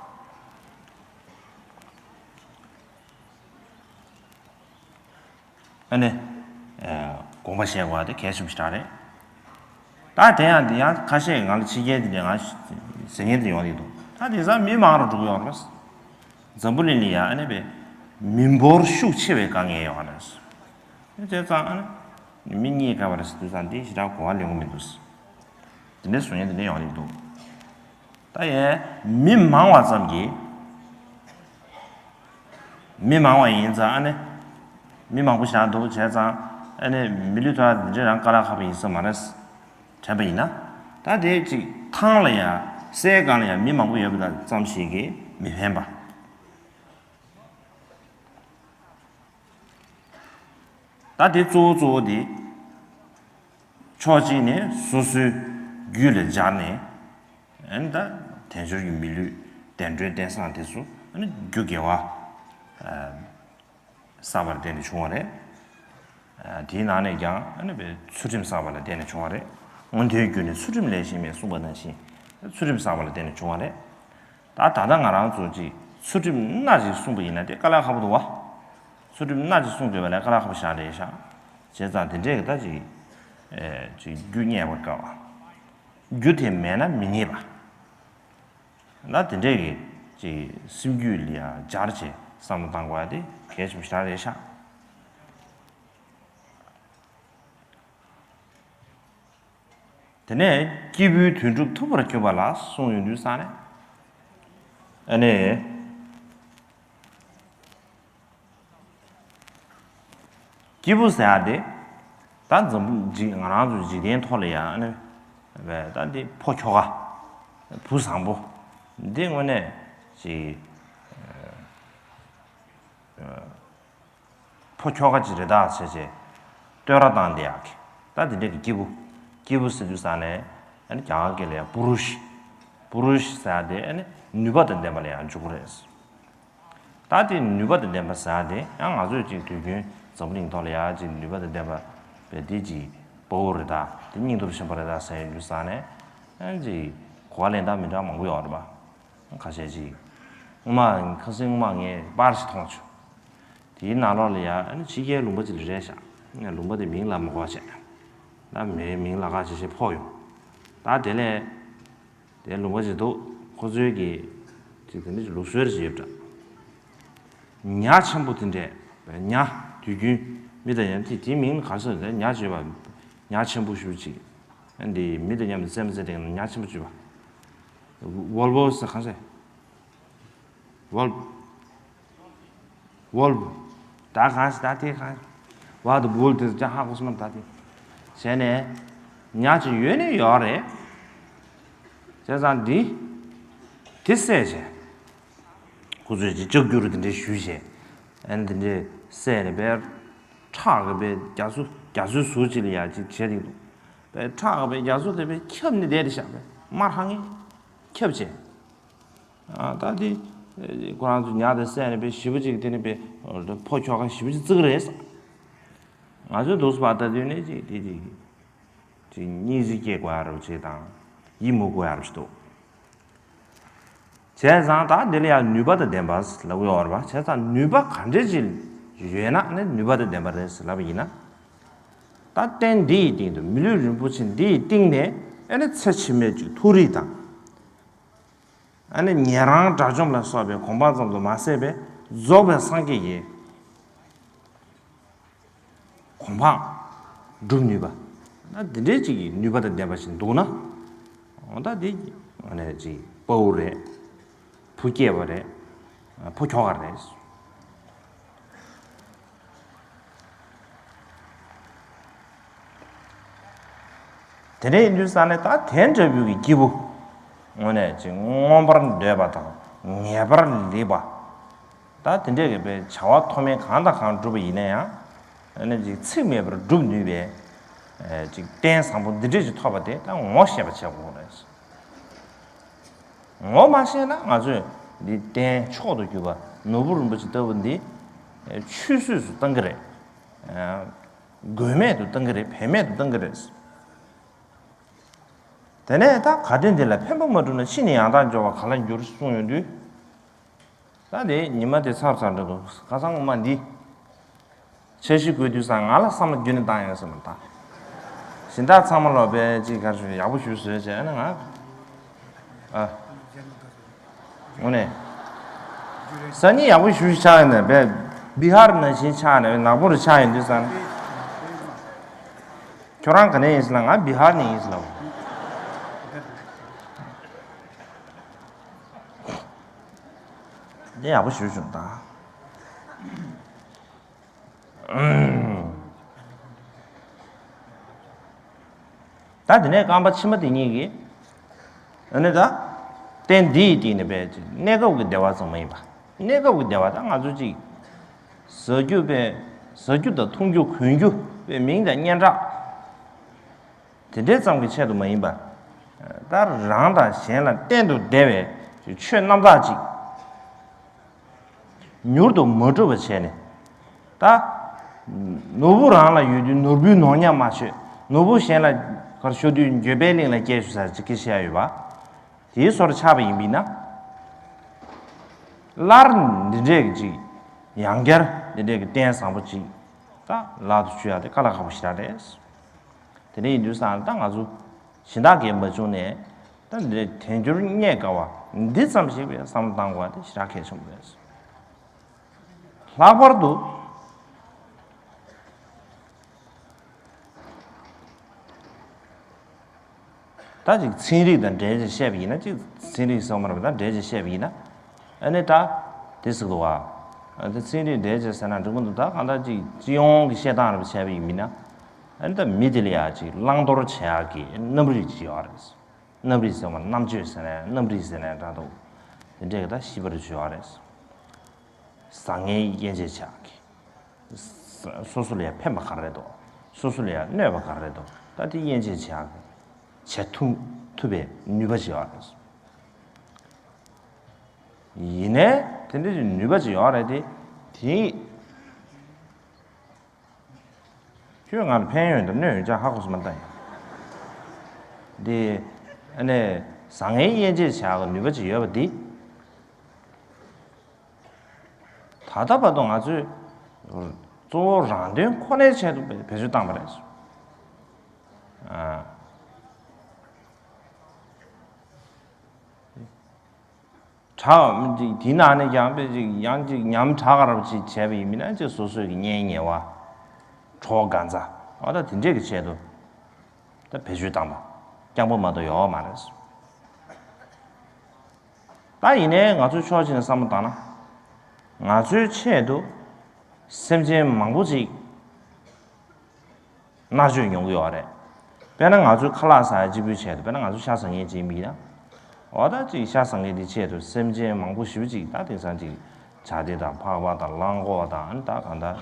ཨ་ནི། ཨ། དགོངས་པ་བཞེས་དགོས་པ་དེ་གལ་ཆེན་པོ་ཞིག་རེད། ད་དེ་ཡང་དེ་ཡང་ཁ་ཤས་ང་ལ་ཕྱི་རྒྱལ་དེ་འདྲ་ང་ཟེར་མཁན་དེ་ཡོང་གི་འདུག་ད་དེང་སང་མི་མང་རུ་འགྲོ་གི་ཡོད་རེད་པ། འཛམ་བུ་གླིང་ལ་ཡ་ཨ་ནི་པའི་མི་འབོར་ཤུགས་ཆེ་བའི་དཀའ་ངལ་ཡོད་རེད། བྱས་ཙང་ཨ་ནི་མི་རྙེད་དཀའ་བ་རེད་ཟེར་དུས་ཙང་འདི་ཞེ་དྲག་གོ་བ་ལེན་གི་མི་འདུག་དེ་འདྲ་གསུང་མཁན་དེ་འདྲ་ཡོང་གི་འདུག་ད་ཡང་མི་མང་བ་ཙམ་གྱིས། མི་མང་བ་ཡིན་ཙང་ཨ་ནི། མི་མང་པོ་ཞིག་འདུག་བྱས་ཙང་ཨ་ནི་མི་ལུས་ཐོབ་ཡག་འདི་འདྲ་རང་དཀའ་ལས་ཁག་པོ་ཡིན་ས་མ་རེད། དྲན་པ་ཡིན་ན། ད་དེ་ཅིག་ཐང་ལ་ཡ་སའི་སྒང་ལ་ཡ་མི་མང་པོ་ཡོད་པ་ཙམ་ཞིག་གིས་མི་ཕན་པ། ད་དེ་གཙོ་བོ་གཙོ་བོ་དེ། ཕྱོགས་གཅིག་ནས་སོ་སོའི་རྒྱུད་ལ་སྦྱར་ནས། ཨ་ནི་ད་དལ་འབྱོར་གྱི་མི་ལུས་བདེ་འགྲོའི་རྟེན་བཟང་དེ་ཚོ་ཨ་ནི་རྒྱུ་དགེ་བ། ཨ། བསགས་པ་ལ་བརྟེན་ནས་བྱུང་བ་རེད། ཨ། དེའི་ནང་ནས་ཀྱང་ཨ་ནི་པའི་ཚུལ་ཁྲིམས་བསགས་པ་ལ་བརྟེན་ནས་བྱུང་བ་རེད། མངོན་མཐོའི་རྒྱུ་ནི་ཚུལ་ཁྲིམས་ལས་གཞན་མེད་གསུངས་པ་ནང་བཞིན། ཚུལ་ཁྲིམས་བསགས་པ་ལ་བརྟེན་ནས་བྱུང་བ་རེད། ད་ད་ལྟ་ང་རང་ཚོ་ཅིག་ཚུལ་ཁྲིམས་སྣ་གཅིག་བསྲུངས་པ་ཡིན་ན་དེ་དཀའ་ལས་ཁག་པོ་འདུག་བ། ཚུལ་ཁྲིམས་སྣ་གཅིག་བསྲུང་དགོས་པ་ལས་དཀའ་ལས་ཁག་པོ་ཞེ་དྲག་རེད་ཤག་བྱས་ཙང་དེ་འདྲས་ཀྱི་ད་ཅིག་ཨེ། ཅིག་རྒྱུ་རྙེད་པར་དཀའ་བ། རྒྱུ་དེ་མེད་ན་མི་རྙེད་པ། ད་དེ་འདྲས་ཀྱི་ཅིག་སེམས་རྒྱུད་ལ་ཡང་སྦྱར་བྱས་བསམ་བློ་བཏང་དགོས་ཡ་དེ་གལ་ཆེན་པོ་ཞེ་དྲག་རེད་ཤག་དེ་ནས་སྐྱེས་བུའི་དོན་སྒྲུབ་ཐུབ་པར་གྱུར་པ་ལ་གསུངས་ཡོང་དུས་ཙང་ནས། ཨ་ནི། སྐྱེས་བུ་ཟེར་ཡ་དེ། ད་འཛམ་བུ་འཇིག་ང་རང་ཚོའི་འཇིག་རྟེན་ཐོག་ལ་ཡ་ཨ་ནི། ད་འདི་ཕོ་ཁྱོ་ག་བུ་བཟང་པོ། འདི་དངོས་གནས་ཅིག་ཕོ་ཁྱོ་ག་ཅིག་རེད་ད་བྱས་བྱས། བསྟོད་ར་བཏང་བསྡད་ཡག་གི། ད་འདི་འདྲ་གི་སྐྱེས་བུ། སྐྱེས་བུ་ཟེར་དུས་ཙང་ནས། ཨ་ནི་རྒྱ་གར་སྐད་ལ་ཡང་པུ་རུ་ཤ། པུ་རུ་ཤ་ཟེར་ཡ་དེ་ཨ་ནི་ནུས་པ་དང་ལྡན་པ་ལ་ཡང་འཇུག་གི་རེད། ད་དེ་ནུས་པ་དང་ལྡན་པ་ཟེར་ཡ་དེ་ཡང་ང་ཚོས་ཅིག་དུས་རྒྱུན་འཛམ་བུ་གླིང་ཐོག་ལ་ཡ་ཅིག་ནུས་པ་དང་ལྡན་པ་བས་དེ་ཅིག་དཔའ་བོ་རེད་ད། དེ་སྙིང་སྟོབས་ཆེན་པོ་རེད་ད་ཟེར་ཡོང་དུས་ཙང་ནས། ཨ་ནི་ཅིག་གོ་བ་ལེན་སྟངས་མི་འདྲ་མང་པོ་ཡོད་རེད་པ། ཁ་ཤས་ཅིག་སྔོན་མ་ཁ་སང་སྔོན་མ་ངས་པར་ཞིག་མཐོང་བྱུང་། དེའི་ནང་ལོགས་ལ་ཡ་ཨ་ནི་ཕྱི་རྒྱལ་ལུང་པ་ཅིག་ལ་རེད་ཤག་ལུང་པ་དེ་མིང་ལབ་མི་དགོས་བྱས། ད་མིའི་མིང་ལབ་ཁ་ཤས་ཤིག་ཕོག་ཡོང་། ད་དེ་ལས། དེ་ལུང་པ་ཅིག་འདུག་ཁོ་ཚོའི་གི་ཅིག་དེ་འདྲ་ཅིག་ལུགས་སྲོལ་ཅིག་ཡོད་པ་འདྲ། ཉ་ཆེན་པོ་དེ་འདྲས། ཉ། དུས་རྒྱུན་མི་དང་ཉ་དེ་དེའི་མིང་ག་རེ་ཟེར་ན་ཉ་ཅིག་ཡོད་པ། ཉ་ཆེན་པོ་ཞེ་པོ་ཅིག་ཨ་འདི་མི་དང་མཉམ་དུ་རྩེད་མོ་རྩེ་དེ་ཉ་ཆེན་པོ་ཅིག་ཡོད་པ། ཝོལ་བོ་ཟེར་གང་ཟེར། ཝོལ། ཝོལ། ད་གང་ཞིག་ད་དེ་གང་ཞིག་ཝ་དང་བུལ་དེ་ཅང་ཧ་གོ་སོང་ན་ད་དེ། བྱས་ནས། ཉ་ཅིག་ཡོད་ནི་ཡོད་རེད། བྱས་ཙང་འདི། དེ་བསད་བྱས། ཁོ་ཚོས་ཅིག་ལྕགས་ཀྱུ་རུ་དེ་འདྲས་གཞུས་བྱས། ཨ་ནི་དེ་འདྲས་བསད་ནས་པའི། ཁྲག་གི་པའི་རྒྱ་མཚོ་རྒྱ་མཚོའི་ཟུར་ཅིག་ལ་ཡ་ཅིག་བྱས་དེ་འདུག་པའི་ཁྲག་གི་པའི་རྒྱ་མཚོ་དེ་པའི་ཁྱབ་ནས་བསྡད་དེ་བཞག་པའི་དམར་ཧང་ངེ། ཁྱབ་བྱས། ཨ་ད་དེ། ཁོ་རང་ཚོ་ཉ་དེ་བསད་ནས་པའི་ཞེ་པོ་ཅིག་དེ་ནི་པའི། ཕོ་ཁྱོ་ག་ཞེ་པོ་ཅིག་བརྩི་གི་རེད་ཟེར། ང་ཚོའི་འདུག་སེ་བ་ལྟ་དུས་ནས་ཅིག་དེ་ཅིག་ཅིག་སྙིང་རྗེ་སྐྱེ་དགོས་ཡ་རུ་ཅིག་དང་། ཡིད་མུག་དགོས་ཡ་རུ་ཅིག་འདུག་བྱས་ཙང་ད་འདི་ལ་ཡང་ནུས་པ་དང་ལྡན་པ་ལབ་ཀྱི་ཡོད་རེད་པ། བྱས་ཙང་ནུས་པ་ག་འདྲས་ཅིག་ཡོད་ན་ནི་ནུས་པ་དང་ལྡན་པ་རེད་ཟེར་ལབ་པ་ཡིན་ན། ད་རྟེན་འདི་ཡི་སྟེང་དུ་མི་ལུས་རིན་པོ་ཆེ་འདི་ཡི་སྟེང་ནས་ཨ་ནི་ཚེ་ཕྱི་མའི་ཅིག་མཐོ་རིས་དང་། ཨ་ནི་ཉན་རང་དགྲ་བཅོམ་ལ་སོགས་པའི་གོ་འཕང་ཙམ་དུ་མ་ཟད་པའི་རྫོགས་པའི་སངས་རྒྱས་ཀྱི་གོ་འཕང་སྒྲུབ་ནུས་པ། ད་འདི་འདྲའི་ཅིག་གི་ནུས་པ་དང་ལྡན་པ་ཞིག་འདུག་ན། འོ་ད་འདི་ཨ་ནི་ཅིག་ དཔའ་བོ་རེད། བུ་སྐྱེས་པ་རེད། ཕོ་ཁྱོ་ག་རེད། དེ་འདྲ་ཡིན་དུས་ས་ནས་ད་དེ་འདྲ་བོའི་གི་སྐྱེས་བུ། དངོས་གནས་ཅིག་མངོན་པར་འདོད་པ་དང་ངེས་པར་ལེགས་པ། ད་དེ་འདྲས་ཀྱི་པའི་བྱ་བ་མཐོ་དམན་གང་དང་གང་བསྒྲུབས་པ་ཡིན་ན་ཡང་། ཨ་ནི་ཅིག་ཚེགས་མེད་པར་བསྒྲུབ་ནུས་པའི་ཨེ་ཅིག་རྟེན་བཟང་པོ་འདི་འདྲས་ཅིག་ཐོབ་པ་དེ་ད་ངོ་ཤེས་པ་བྱེད་དགོས་རེད། ངོ་མ་ཤེས་ན་ང་ཚོས་འདི་རྟེན་མཆོག་ཏུ་གྱུར་པ་ནོར་བུ་རིན་པོ་ཆེ་ལྟ་བུ་འདི་ཨེ་ཆུད་ཟོས་སུ་བཏང་གི་རེད། ཨེ་དགོས་མེད་དུ་བཏང་གི་རེད། བེད་མེད་དུ་བཏང་གི་རེད། དེ་ནས་ད་གལ་ཏེ་འདི་ལ་ཕན་པ་མ་བསྒྲུབས་ན་ཕྱི་ནས་ཡང་དག་འབྱོར་བ་ག་ལ་འགྱུར་གསུངས་ཡོང་དུས། ད་དེ་ཉི་མ་དེ་ཚར་ཚར་འདྲ་འདུག་ཁ་སང་ངོ་མ་འདི། འཆར་གཞི་བཀོད་དུས་ཙང་ང་ལ་བསམ་བློ་རྒྱུན་ནས་བཏང་ཡོད་ཟེར་མ་ད། གཞན་དག་ཚང་མ་ལོག་པའི་ཅིག་གར་ཞུ་ཡག་པོ་ཞུ་བཟོས་བྱས་ན་ང་། ཨ། དངོས་གནས། སང་ཉིན་ཡག་པོ་ཞུ་ཆགས་ཡོད་ནས་བས་བི་ཧར་ནང་བཞིན་ཆགས་ནས་ནག་པོ་རུ་ཆགས་ཡོད་དུས་ཙང་། ཁྱོད་རང་ག་ནས་ཡིན་ཟེར་ན་ང་བི་ཧར་ནས་ཡིན་ཟེར་ལབ། འདི་ཡག་པོ་ཞུ་བྱུང་ད། ད་དེ་ནས་རྐང་པ་ཕྱི་མ་དེ་གཉིས་ཀྱིས། ཨ་ནི་ད། རྟེན་འདི་ཡི་སྟེང་ནས་བས་གནས་སྐབས་ཀྱི་བདེ་བ་ཙམ་མ་ཡིན་པ། གནས་སྐབས་ཀྱི་བདེ་བ་ད་ང་ཚོ་གཅིག་ཟ་རྒྱུ་བས། ཟ་རྒྱུ་དང་འཐུང་རྒྱུ་གོན་རྒྱུ་བས་མིང་དང་སྙན་གྲགས། དེ་འདྲའི་ཙམ་གྱི་ཆེད་དུ་མ་ཡིན་པ། ད་རང་དང་གཞན་ལ་གཏན་དུ་བདེ་བའི་ཆོས་རྣམ་དག་ཅིག་མྱུར་དུ་མ་འགྲུབ་པ་བྱས་ནས། ད། ནོར་བུ་རང་ལ་ཡོད་དུས་ནོར་བུའི་ནོར་ཉམས་མ་ཆོད། ནོར་བུ་གཞན་ལ་གར་ཤོར་དུས་འགྱོད་པའི་གླིང་ལ་སྐྱེལ་ཞུ་ས་ཅིག་གི་བཤད་ཡོད་པ། དེའི་སོར་ཆགས་པ་ཡིན་པས་ན། སླར་འདི་འདྲས་ཀྱི་ཅིག་ཡང་བསྐྱར་འདི་འདྲས་ཀྱི་རྟེན་བཟང་པོ་ཅིག་ད་ལག་ཏུ་ཆུད་ཡག་དེ་དཀའ་ལས་ཁག་པོ་ཞེ་དྲག་རེད། དེ་འདྲ་ཡིན་དུས་ཙང་ད་ང་ཚོ་གཞན་དག་གིས་མ་བྱུང་ནས་ད་འདི་འདྲའི་དལ་འབྱོར་རྙེད་དཀའ་བ་འདི་ཙམ་ཞིག་པའི་བསམ་བློ་བཏང་དགོས་པ་དེ་ཞེ་དྲག་གལ་ཆེན་པོ་རེད། ལྷག་པར་དུ། ད་ཅིག་ཚན་རིག་དང་འབྲེལ་བྱས་བཤད་པ་ཡིན་ན་ཅིག་ཚན་རིག་ཟེར་བ་མ་རེད་པ། ད་འབྲེལ་བྱས་བཤད་པ་ཡིན་ན། ཨ་ནི་ད། དེ་ཟེར་གི་འདུག་བ། ཨ་ད་ཚན་རིག་འབྲེལ་བྱས་ཟེར་ན་འགྲིག་མི་འདུག་ད་གང་ལྟར་ཅིག་སྤྱི་ཡོངས་ཀྱི་བཤད་སྟངས་རེད་པ་བྱས་པ་ཡིན་མིན་ན། ཨ་ནི་ད་མི་དེ་ལ་ཡ་ཅིག་བླང་དོར་བྱེད་ཡག་གི་རྣམ་རིག་ཅིག་ཡོད་རེད། རྣམ་རིག་ཟེར་བ་རྣམ་དཔྱོད་ཟེར་ནས་རྣམ་རིག་ཟེར་ནས་འདྲ་འདུག་དེ་འདྲས་ཀྱི་ད་ཤེས་པར་བྱེད་ཡོད་རེད། བཟང་ངན་དབྱེ་འབྱེད་བྱེད་ཡག་གི། སོ་སོ་ལ་ཡང་ཕན་པ་ག་རེ་འདུག་སོ་སོ་ལ་ཡང་གནོད་པ་ག་རེ་འདུག་ད་དེ་དབྱེ་འབྱེད་བྱེད་ཡག་གི། བྱེད་ཐུབ་ཐུབ་པའི་ནུས་པ་ཅིག་ཡོད་རེད། ཡིན་ནའི་དེ་འདྲ་ཅིག་ནུས་པ་ཅིག་ཡོད་རེད་དེ། དེ། ཁྱོད་ང་ལ་ཕན་ཡོན་དང་གནོད་ཡོན་ཅག་ཧ་གོ་སོང་མ་ད་ཡིན། དེ། ཨ་ནི། བཟང་ངན་དབྱེ་འབྱེད་བྱེད་ཡག་གི་ནུས་པ་ཅིག་ཡོད་པ་འདི། ད་ལྟ་བར་དུ་ང་ཚོས་གཙོ་བོ་རང་དོན་ཁོ་ནའི་ཆེད་དུ་བེད་སྤྱོད་བཏང་བ་རེད། ཨ། དྲག་དེའི་ནང་ནས་ཀྱང་དཔེ་ཅིག་ཡང་ཅིག་ཉམ་དྲག་ག་རབ་ཅིག་བྱས་པ་ཡིན་མིན་ན་ཅིག་སོ་སོའི་གི་གཉེན་ཉེ་བ། གྲོགས་གང་ཟག་འོ་ད་དེ་འདྲས་ཀྱི་ཆེད་དུ། ད་བེད་སྤྱོད་བཏང་པ། རྐྱང་པ་མ་གཏོགས་ཡོད་མ་རེད། ད་ཡིན་ནའི་ང་ཚོའི་ཕྱོགས་གཅིག་ནས་བསམ་བློ་བཏང་ན། ང་ཚོའི་ཆེད་དུ་སེམས་ཅན་མང་པོ་ཅིག་མནར་གཅོད་མྱོང་གི་ཡོད་རེད། དཔེར་ན་ང་ཚོའི་ཁ་ལག་ཟ་ཡ་གཅིག་པུའི་ཆེད་དུ་དཔེར་ན་ང་ཚོ་ཤ་ཟ་མཁན་ཅིག་ཡིན་ན། འོ་ད་ཅིག་ཤ་ཟ་མཁན་དེའི་ཆེད་དུ་སེམས་ཅན་མང་པོ་ཞེ་པོ་ཅིག་ད་དེང་སང་ཅིག་བྱ་དེ་དང་ཕག་པ་དང་གླང་གོག་དང་ད་གང་ལྟར།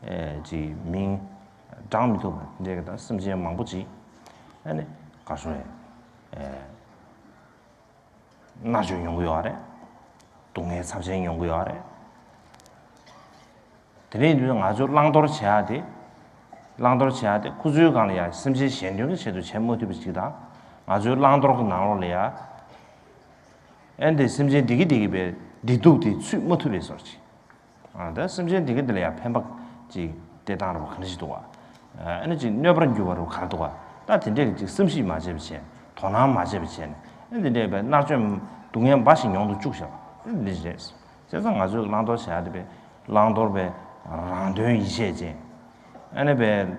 ཨེ་ཅིག་མིང་བགྲང་མི་ཐུབ་པ་འདྲ་གི་ད་སེམས་ཅན་མང་པོ་ཅིག་ཨ་ནི་ག་སོང་ཨེ། མནར་གཅོད་མྱོང་གི་ཡོད་རེད། སྡུག་བསྔལ་ཚབས་ཆེན་མྱོང་གི་ཡོད་རེད། དེ་རིང་དུས་ང་ཚོས་བླང་དོར་བྱེད་ཡག་དེ། བླང་དོར་བྱེད་ཡག་དེ་ཁོ་ཚོའི་སྒང་ལ་ཡ་སེམས་ཅན་གཞན་དོན་གྱི་ཆེད་དུ་བྱེད་མ་ཐུབ་པ་ཞིག་དང་། ང་ཚོའི་བླང་དོར་གྱི་ནང་ལོགས་ལ་ཡ། ཨེ་འདི་སེམས་ཅན་འདི་གི་འདི་གི་བའི་བདེ་སྡུག་དེ་ཚུད་མ་ཐུབ་པའི་བཟོ་འདྲ་ཅིག་ཨ་ད་སེམས་ཅན་དེ་ག་དེ་ལ་ཡང་ཕན་པ་ཅིག་སྟེར་སྟངས་རེ་བ་ག་འདྲ་ཞིག་འདུག་བ། ཨ་ནི་ཅིག་གནོད་པར་འགྱུར་བ་རེ་བ་ག་རེ་འདུག་བ། ད་དེ་འདྲས་ཀྱི་ཅིག་བསམ་གཞིག་མ་བྱས་པ་བྱས་དོ་སྣང་མ་བྱས་པ་བྱས་ནས་ཨ་དེ་འདྲས་པའི་མནར་གཅོད་སྡུག་བསྔལ་འབའ་ཞིག་མྱོང་དུ་བཅུག་བཞག་པ་ཨ་འདི་རེད། བྱས་ཙང་ང་ཚོས་བླང་དོར་བྱ་ཡ་དེ་བས་བླང་དོར་བས་རང་དོན་ཡིད་བྱེད་ཅན། ཨ་ནི་བས་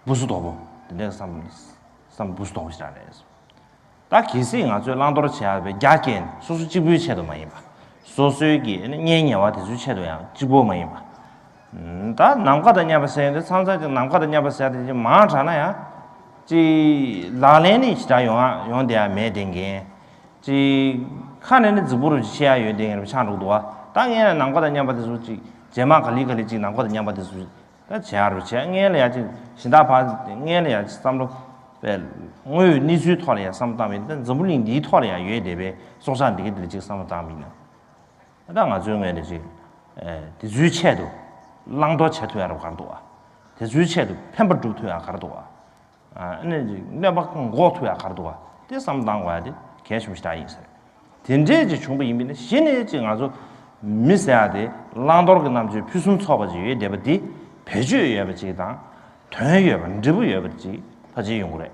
བུ་སུ་དོག་པོ་དེ་འདྲས་བསམ་བསམ་བུ་སུ་དོག་པོ་ཞིག་རང་རེད། ད་གལ་སྲིད་ང་ཚོས་བླང་དོར་བྱེད་ཡག་པའི་རྒྱ་བསྐྱེད་ནས་སོ་སོ་གཅིག་པུའི་ཆེད་དུ་མ་ཡིན་པ། སོ་སོའི་གི་གཉེན་ཉེ་བ་དེ་ཚོའི་ཆེད་དུ་ཡང་གཅིག་པོ་མ་ཡིན་པ། ད་ནམ་མཁའ་དང་མཉམ་པ་ཟེར་ཡོང་དུས་མཚམས་མཚམས་ཅིག་ནམ་མཁའ་དང་མཉམ་པ་ཟེར་དེ་ཅིག་མང་དྲགས་ན་ཡང་། ཅིག་ལག་ལེན་ནི་ཞེ་དྲག་ཡོང་ཡ་ཡོང་བསྡད་ཡ་མེད་བསྡད་མཁན། ཅིག་ཁ་ནས་ནི་རྫིག་པོ་རུ་ཅིག་བཤད་ཡ་ཡོད་བསྡད་མཁན་རུ་ཆགས་འགྲོ་གི་འདུག་བ། ད་ངས་ནམ་མཁའ་དང་མཉམ་པ་དེ་ཚོ་ཅིག་རྗེས་མ་ག་ལེ་ག་ལེ་ཅིག་ནམ་མཁའ་དང་མཉམ་པ་དེ་ཚོ་ད་བྱེད་ཡ་རུ་བྱས། སྔོན་ལ་ཡ་ཅིག་གཞན་དག་ཕར་སྔོན་ལ་ཡ་ཅིག་བསམ་བློ་དཔེ་དངོས་ཡོད་གནས་ཚུལ་ཐོག་ལ་ཡ་བསམ་བློ་བཏང་བ་ཡིན་ན། ད་འཛམ་བུ་གླིང་འདིའི་ཐོག་ལ་ཡ་ཡོད་བསྡད་པའི་སྲོག་ཆགས་འདི་ག་འདི་ལ་ཅིག་བསམ་བློ་བཏང་བ་ཡིན་ན། ད་ང་ཚོའི་ངོས་ནས་ཅིག་ཨེ་དེ་ཚོའི་ཆེད་དུ་བླང་དོར་བྱེད་ཐུབ་ཡ་རུ་ག་རེ་འདུག་བ། དེ་ཚོའི་ཆེད་དུ་ཕན་པ་སྒྲུབ་ཐུབ་ཡ་ག་རེ་འདུག་བ། ཨ་ནི་ཅིག་གནོད་པ་འགོག་ཐུབ་ཡ་ག་རེ་འདུག་བ། དེ་བསམ་བློ་བཏང་དགོས་ཡ་དེ་གལ་ཆེན་པོ་ཞེ་དྲག་ཡིན་ཟེར། དེ་འདྲས་ཅིག་བྱུང་པ་ཡིན་པ་ཡིན་ན། གཞི་ནས་ཅིག་ང་ཚོ་མི་ཟེར་ཡ་དེ་བླང་དོར་གྱི་རྣམ་དཔྱོད་ཕུན་སུམ་ཚོགས་པ་ཅིག་ཡོད་བསྡད་པ་འདི་བེད་སྤྱོད་ཡོད་པ་ཅིག་དང་། དོན་ཡོད་པ་འབྲས་བུ་ཡོད་པ་ཅིག་ཕལ་ཆེར་ཡོང་གི་རེད།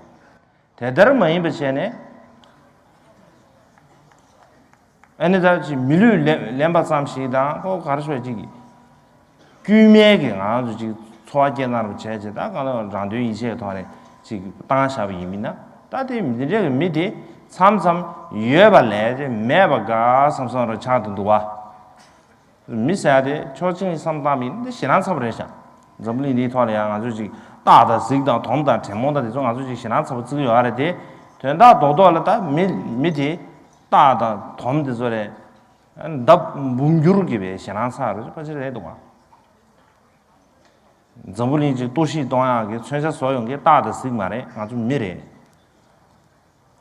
དེ་ལྟར་མ་ཡིན་པ་བྱས་ནས། ཨ་ནི་ད་ཅིག་མི་ལུས་ལེན་ལེན་པ་ཙམ་ཞིག་དང་། ཁོ་ག་རེ་ཞུ་ཅིག་དཀྱུས་མའི་གི་ང་ཚོ་ཅིག་འཚོ་བ་སྐྱེལ་གནང་རུ་བྱས་བྱས། ད་གང་ལྟར་རང་དོན་ཡིད་ཆེས་ཐོག་ནས་ཅིག་བཏང་བཞག་པ་ཡིན་མིན་ན། ད་དེ་འདི་འདྲའི་གི་མི་དེ་མཚམས་མཚམས་ཡོད་པ་ལས་དེ་མེད་པ་དགའ་བསམ་བསམ་རུ་ཆགས་དུ་འདུག་བ། མི་ཟེར་ཡ་དེ་ཕྱོགས་གཅིག་ནས་བསམ་བཏང་མིན་འདི་ཞེ་སྡང་ཚ་པོ་རེད་ཤག། འཛམ་བུ་གླིང་འདིའི་ཐོག་ལ་ཡང་ང་ཚོས་ཅིག་སྟག་དང་གཟིག་དང་དོམ་དང་དྲེད་མོང་དང་དེ་ཚོ་ང་ཚོས་ཅིག་ཞེ་སྡང་ཚ་པོ་བརྩི་གི་ཡོད་རེད་དེ། དོན་དག་རྡོག་རྡོག་ལ་ད་མི་མི་དེ་སྟག་དང་དོམ་དེ་ཚོ་རེད། མདའ་འབུམ་འགྱུར་གྱི་བའི་ཞེ་སྡང་ཚ་རུ་ཕལ་ཆེར་རེད་འདུག་ག། འཛམ་བུ་གླིང་ཅིག་གཏོར་བཤིག་གཏོང་ཡག་གི་མཚོན་ཆ་བཟོ་ཡོང་མཁན་སྟག་དང་གཟིག་མ་རེད། ང་ཚོ་མི་རེད།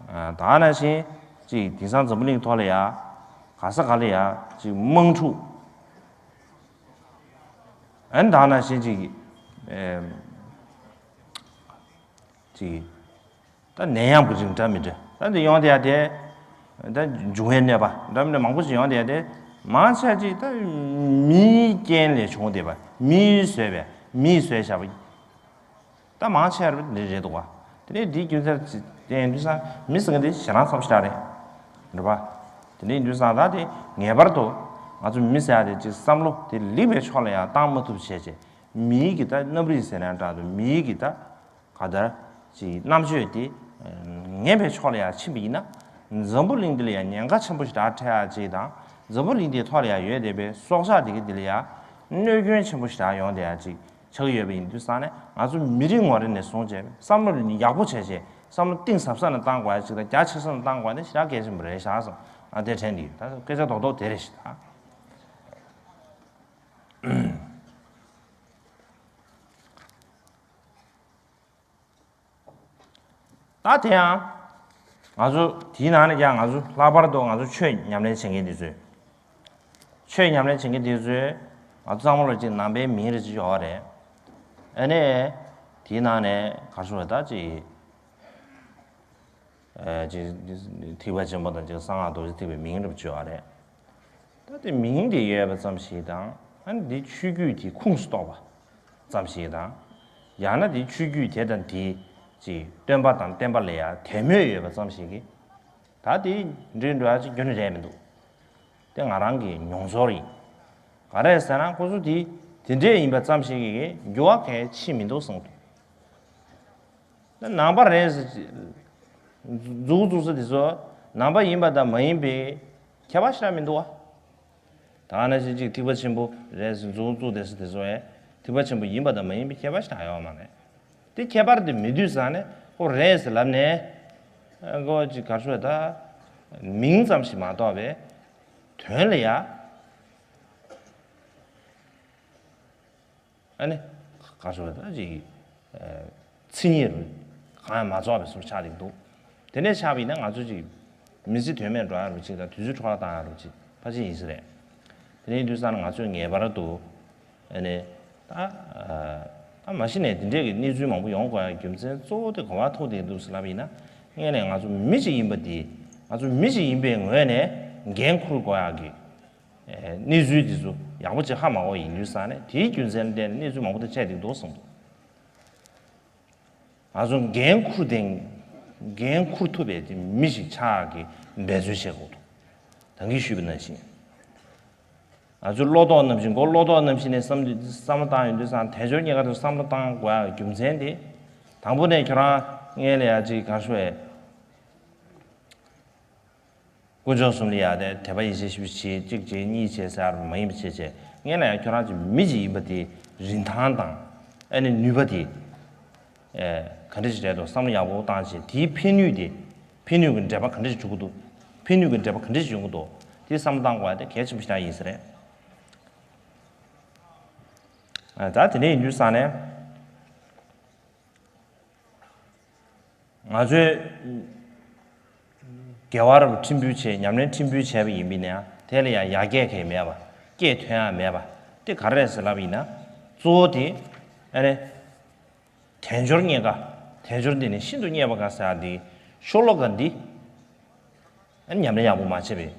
ད་ནང་བཞིན་ཅིག་དེང་སང་འཛམ་བུ་གླིང་ཐོག་ལ་ཡ་ག་ས་ག་ལ་ཡ་ཅིག་དམག་འཁྲུག། ཨ་ནི་ད་ནང་བཞིན་ཅིག་ཨེ་ཅིག་ད་ནད་ཡམས་ཀྱི་རིགས་འདྲ་མི་འདྲ། ད་འདི་ཡོང་བསྡད་ཡ་དེ། ད་འབྱུང་བའི་གནོད་པ་འདྲ་མི་འདྲ་མང་པོ་ཞིག་ཡོང་བསྡད་ཡ་དེ། མང་ཆེ་ཅིག་ད་མིའི་རྐྱེན་ལས་བྱུང་བསྡད་པ། མིས་བཟོས་པའི་མིས་བཟོས་བཞག་པ། ད་མང་ཆེ་བ་འདི་རེད་འདུག་བ། དེ་ནས་འདིའི་རྒྱུ་མཚན་དེ་ཡིན་དུས་ཙང་མི་ཟེར་མཁན་དེ་ཞེ་སྡང་ཚ་པོ་ཞེ་དྲག་རེད། རེད་པ། དེ་འདྲ་ཡིན་དུས་ཙང་ད་དེ་ངེས་པར་དུ་ང་ཚོ་མི་ཟེར་ཡ་དེ་ཅིག་བསམ་བློ་དེ་ལེགས་པའི་ཕྱོགས་ལ་ཡང་བཏང་མ་ཐུབ་བྱས་བྱས། མིའི་གི་ད་རྣམ་རིག་ཟེར་ན་འདྲ་འདུག། མིའི་གི་ད་ག་ལྟར་ཅིག་རྣམ་དཔྱོད་དེ་ངན་པའི་ཕྱོགས་ལ་ཡང་ཕྱིན་པ་ཡིན་ན། འཛམ་བུ་གླིང་འདི་ལ་ཡང་ཉེན་ཁ་ཆེན་པོ་ཞེ་དྲག་འཕྲད་ཡ་ཅིག་དང་། འཛམ་བུ་གླིང་འདིའི་ཐོག་ལ་ཡང་ཡོད་བསྡད་པའི་སྲོག་ཆགས་དེ་གི་འདི་ལ་ཡང་གནོད་སྐྱོན་ཆེན་པོ་ཞེ་དྲག་ཡོང་བསྡད་ཡ་ཅིག་ཆགས་ཀྱི་ཡོད་པ་ཡིན་དུས་ཙང་ནས། ང་ཚོ་མི་རེ་ངོ་རེ་ནས་བཟུང་བྱས་བསམ་བློ་ཡག་པོ་བྱས་བྱས། བསམ་བློ་གཏིང་ཟབ་ས་ནས་བཏང་དགོས་ཡ་ཅིག་དང་། རྒྱ་ཆེ་ས་ནས་བཏང་དགོས་ཡ་དེ་ཞེ་དྲག་གལ་ཆེན་པོ་རེད་ཤག་བསམ། ཨ་དེ་དྲན་གྱི་ཡོད། ད་སྐད་ཆ་རྡོག་རྡོག་དེ་རེད་ཤག་ད། ད་དེ་ཡང་ང་ཚོ་དེའི་ནང་ནས་ཀྱང་ང་ཚོ་ལྷག་པར་དུ་ང་ཚོ་ཆོས་ཉམས་ལེན་བྱེད་མཁན་དེ་ཚོས། ཆོས་ཉམས་ལེན་བྱེད་མཁན་དེ་ཚོས་ང་ཚོ་ཚང་མ་ལ་ཅིག་ནང་པའི་མིང་རེ་ཅིག་ཡོད་རེད། ཨ་ནི་དེའི་ནང་ནས་ག་རེ་ཞུ་དགོས་རེད། ད་ཅིག་ཨ་ཅིག་ཐེག་པ་ཆེན་པོ་དང་ཅིག་གསང་སྔགས་རྡོ་རྗེ་ཐེག་པའི་མིང་རེ་ཅིག་ཡོད་རེད། ད་དེ་མིང་དེ་ཡོད་པ་ཙམ་ཞིག་དང་། ཨ་ནི་དེ་ཆོས་བརྒྱུད་དེ་ཁུངས་སུ་གཏོགས་པ་ཙམ་ཞིག་དང་། ཡང་ན་དེ་ཆོས་བརྒྱུད་དེ་དང་དེའི་ཅིག་སྟོན་པ་དང་བསྟན་པ་ལ་ཡང་དད་མོས་ཡོད་པ་ཙམ་ཞིག་གིས་ད་དེ་འགྲིག་འགྲོ་ཡ་ཅིག་ཁྱོན་ནས་རེད་མི་འདུག། དེ་ང་རང་གི་མྱོང་ཚོར་ཡིན། ག་རེ་ཟེར་ན་ཁོ་ཚོ་དེ་དེ་འདྲས་ཡིན་པ་ཙམ་ཞིག་གིས་འགྱུར་བ་གལ་ཆེ་མི་འདུག་བསམ་གྱི་འདུག། ནང་པ་རེད་ཟེར། མཛུབ་གུ་བཙུགས་ས་དེ་ཚོ་ནང་པ་ཡིན་པ་དང་མ་ཡིན་པའི་ཁྱད་པར་ཞེ་དྲག་མི་འདུག་བ། ད་ནང་བཞིན་ཅིག་ཐེག་པ་ཆེན་པོ་རེད་ཟེར་མཛུབ་གུ་བཙུགས་བསྡད་ས་དེ་ཚོ་ཡང་ཐེག་པ་ཆེན་པོ་ཡིན་པ་དང་མ་ཡིན་པའི་ཁྱད་པར་ཞེ་དྲག་ཡོད་མ་རེད། དེ་ཁྱད་པར་དེ་མེད་དུས་ཙང་ནས་ཁོ་རེད་ཟེར་ལབ་ནས། ཁོ་ཅིག་ག་རེ་ཞུ་དགོས་རེད། ད་མིང་ཙམ་ཞིག་མ་གཏོགས་པའི་དོན་ལ་ཡ། ཨ་ནི་ག་རེ་ཞུ་དགོས་རེད། ད་ཅིག་མཚན་ཉིད་རུ་གང་ཡང་མ་རྫོགས་པའི་བཟོ་ཆགས་བསྡད་འདུག། དེ་འདྲ་ཆགས་པ་ཡིན་ན་ང་ཚོ་ཅིག་མི་ཚེ་དོན་མེད་འགྲོ་ཡ་རུ་ཅིག་དང་། དུས་ཚོད་འཕྲོ་བརླག་བཏང་ཡ་རུ་ཅིག་ཕལ་ཆེར་ཡིན་ས་རེད། དེ་འདྲ་ཡིན་དུས་ཙང་ང་ཚོས་ངེས་པར་དུ་ཨ་ནི་ད་ད་མ་གཞི་ནས་དེ་འདྲའི་གི་གནས་ཚུལ་མང་པོ་ཡོང་དགོས་ཡ་རྒྱུ་མཚན་གཙོ་བོ་དེ་ག་པར་ཐུག་བསྡད་འདུག་ཟེར་ལབ་པ་ཡིན་ན། སྔོན་ནས་ང་ཚོ་མི་ཅིག་ཡིན་པ་འདི། ང་ཚོ་མི་ཅིག་ཡིན་པའི་ངོས་ནས་འགན་འཁུར་དགོས་ཡ་གི་གནས་ཚུལ་དེ་ཚོ་ཡག་པོ་ཅིག་ཧ་མ་གོ་ཡིན་དུས་ཙང་ནས། དེའི་རྒྱུ་མཚན་ལ་བརྟེན་ནས་གནས་ཚུལ་མང་པོ་དེ་འཕྲད་བསྡད་འདུག་གསུངས་འདུག། ང་ཚོ་འགན་འཁུར་དེ། འགན་འཁུར་ཐུབ་པའི་དེ་མི་ཞིག་ཆགས་ཀྱི་འབད་བརྩོན་བྱེད་དགོས་འདུག། ད་གིན་ཞུས་པ་ནང་བཞིན། ང་ཚོའི་བློ་ལྡོག་ནང་བཞིན། མགོ་བློ་ལྡོག་ནང་བཞིན་ནས་བསམ་བསམ་བློ་བཏང་ཡོང་དུས་ཙང་། དལ་འབྱོར་རྙེད་དཀའ་དེ་བསམ་བློ་བཏང་དགོས་ཡ་རྒྱུ་མཚན་དེ། དང་པོ་ནས་ཁྱོད་རང་སྔོན་ལ་ཡ་ཅིག་ག་རེ་ཞུ་དགོས་རེད། དཀོན་མཆོག་གསུམ་ལ་ཡ་དེ་དད་པ་ཡིད་ཆེས་ཞེ་པོ་བྱེད། གཅིག་བྱེད་གཉིས་བྱེད་ཟེར་བ་མ་ཡིན་པ་བྱེད་བྱེད། སྔན་ལ་ཡ་ཁྱོད་རང་ཚོ་མི་ཅིག་ཡིན་པ་དེ་རིན་ཐང་དང་ཨ་ནི་ནུས་པ་དེ་ཨེ་ག་འདྲ་ཞིག་རེད་འདུག་བསམ་བློ་ཡག་པོ་བཏང་བྱས། དེའི་ཕན་ནུས་དེ་ཕན་ནུས་ཀྱི་འབྲས་བུ་ག་འདྲ་ཞིག་འབྱུང་གི་འདུག་ཕན་ནུས་ཀྱི་འབྲས་བུ་ག་འདྲ་ཞིག་ཡོང་གི་འདུག་དེ་བསམ་བློ་བཏང་དགོས་ཡ་དེ་གལ་ཆེན་པོ་ཞིག་ཡིན་ས་རེད། ཨ་ད་དེ་འདྲ་ཡིན་དུས་ཙང་ནས། ང་ཚོས་དགེ་བ་རབ་ཕྲན་བུ་བྱས། ཉམས་ལེན་ཕྲན་བུ་བྱས་པ་ཡིན་པས་ན་ཡང་། དེ་ལ་ཡང་ཡར་རྒྱས་གང་ཡང་མེད་པ། སྐྱེད་ཐོན་ཡག་མེད་པ། དེ་ག་རེ་རེད་ཟེར་ལབ་པ་ཡིན་ན། གཙོ་བོ་དེ་ཨ་ནི་དལ་འབྱོར་རྙེད་དཀའ། དལ་འབྱོར་འདི་ནི་ཤིན་ཏུ་རྙེད་པ་དཀའ་ཟེར་ཡག་འདི། ཤོ་ལོ་ཀ་འདི་ཨ་ནི་ཉམས་ལེན་ཡག་པོ་མ་བྱས་པས།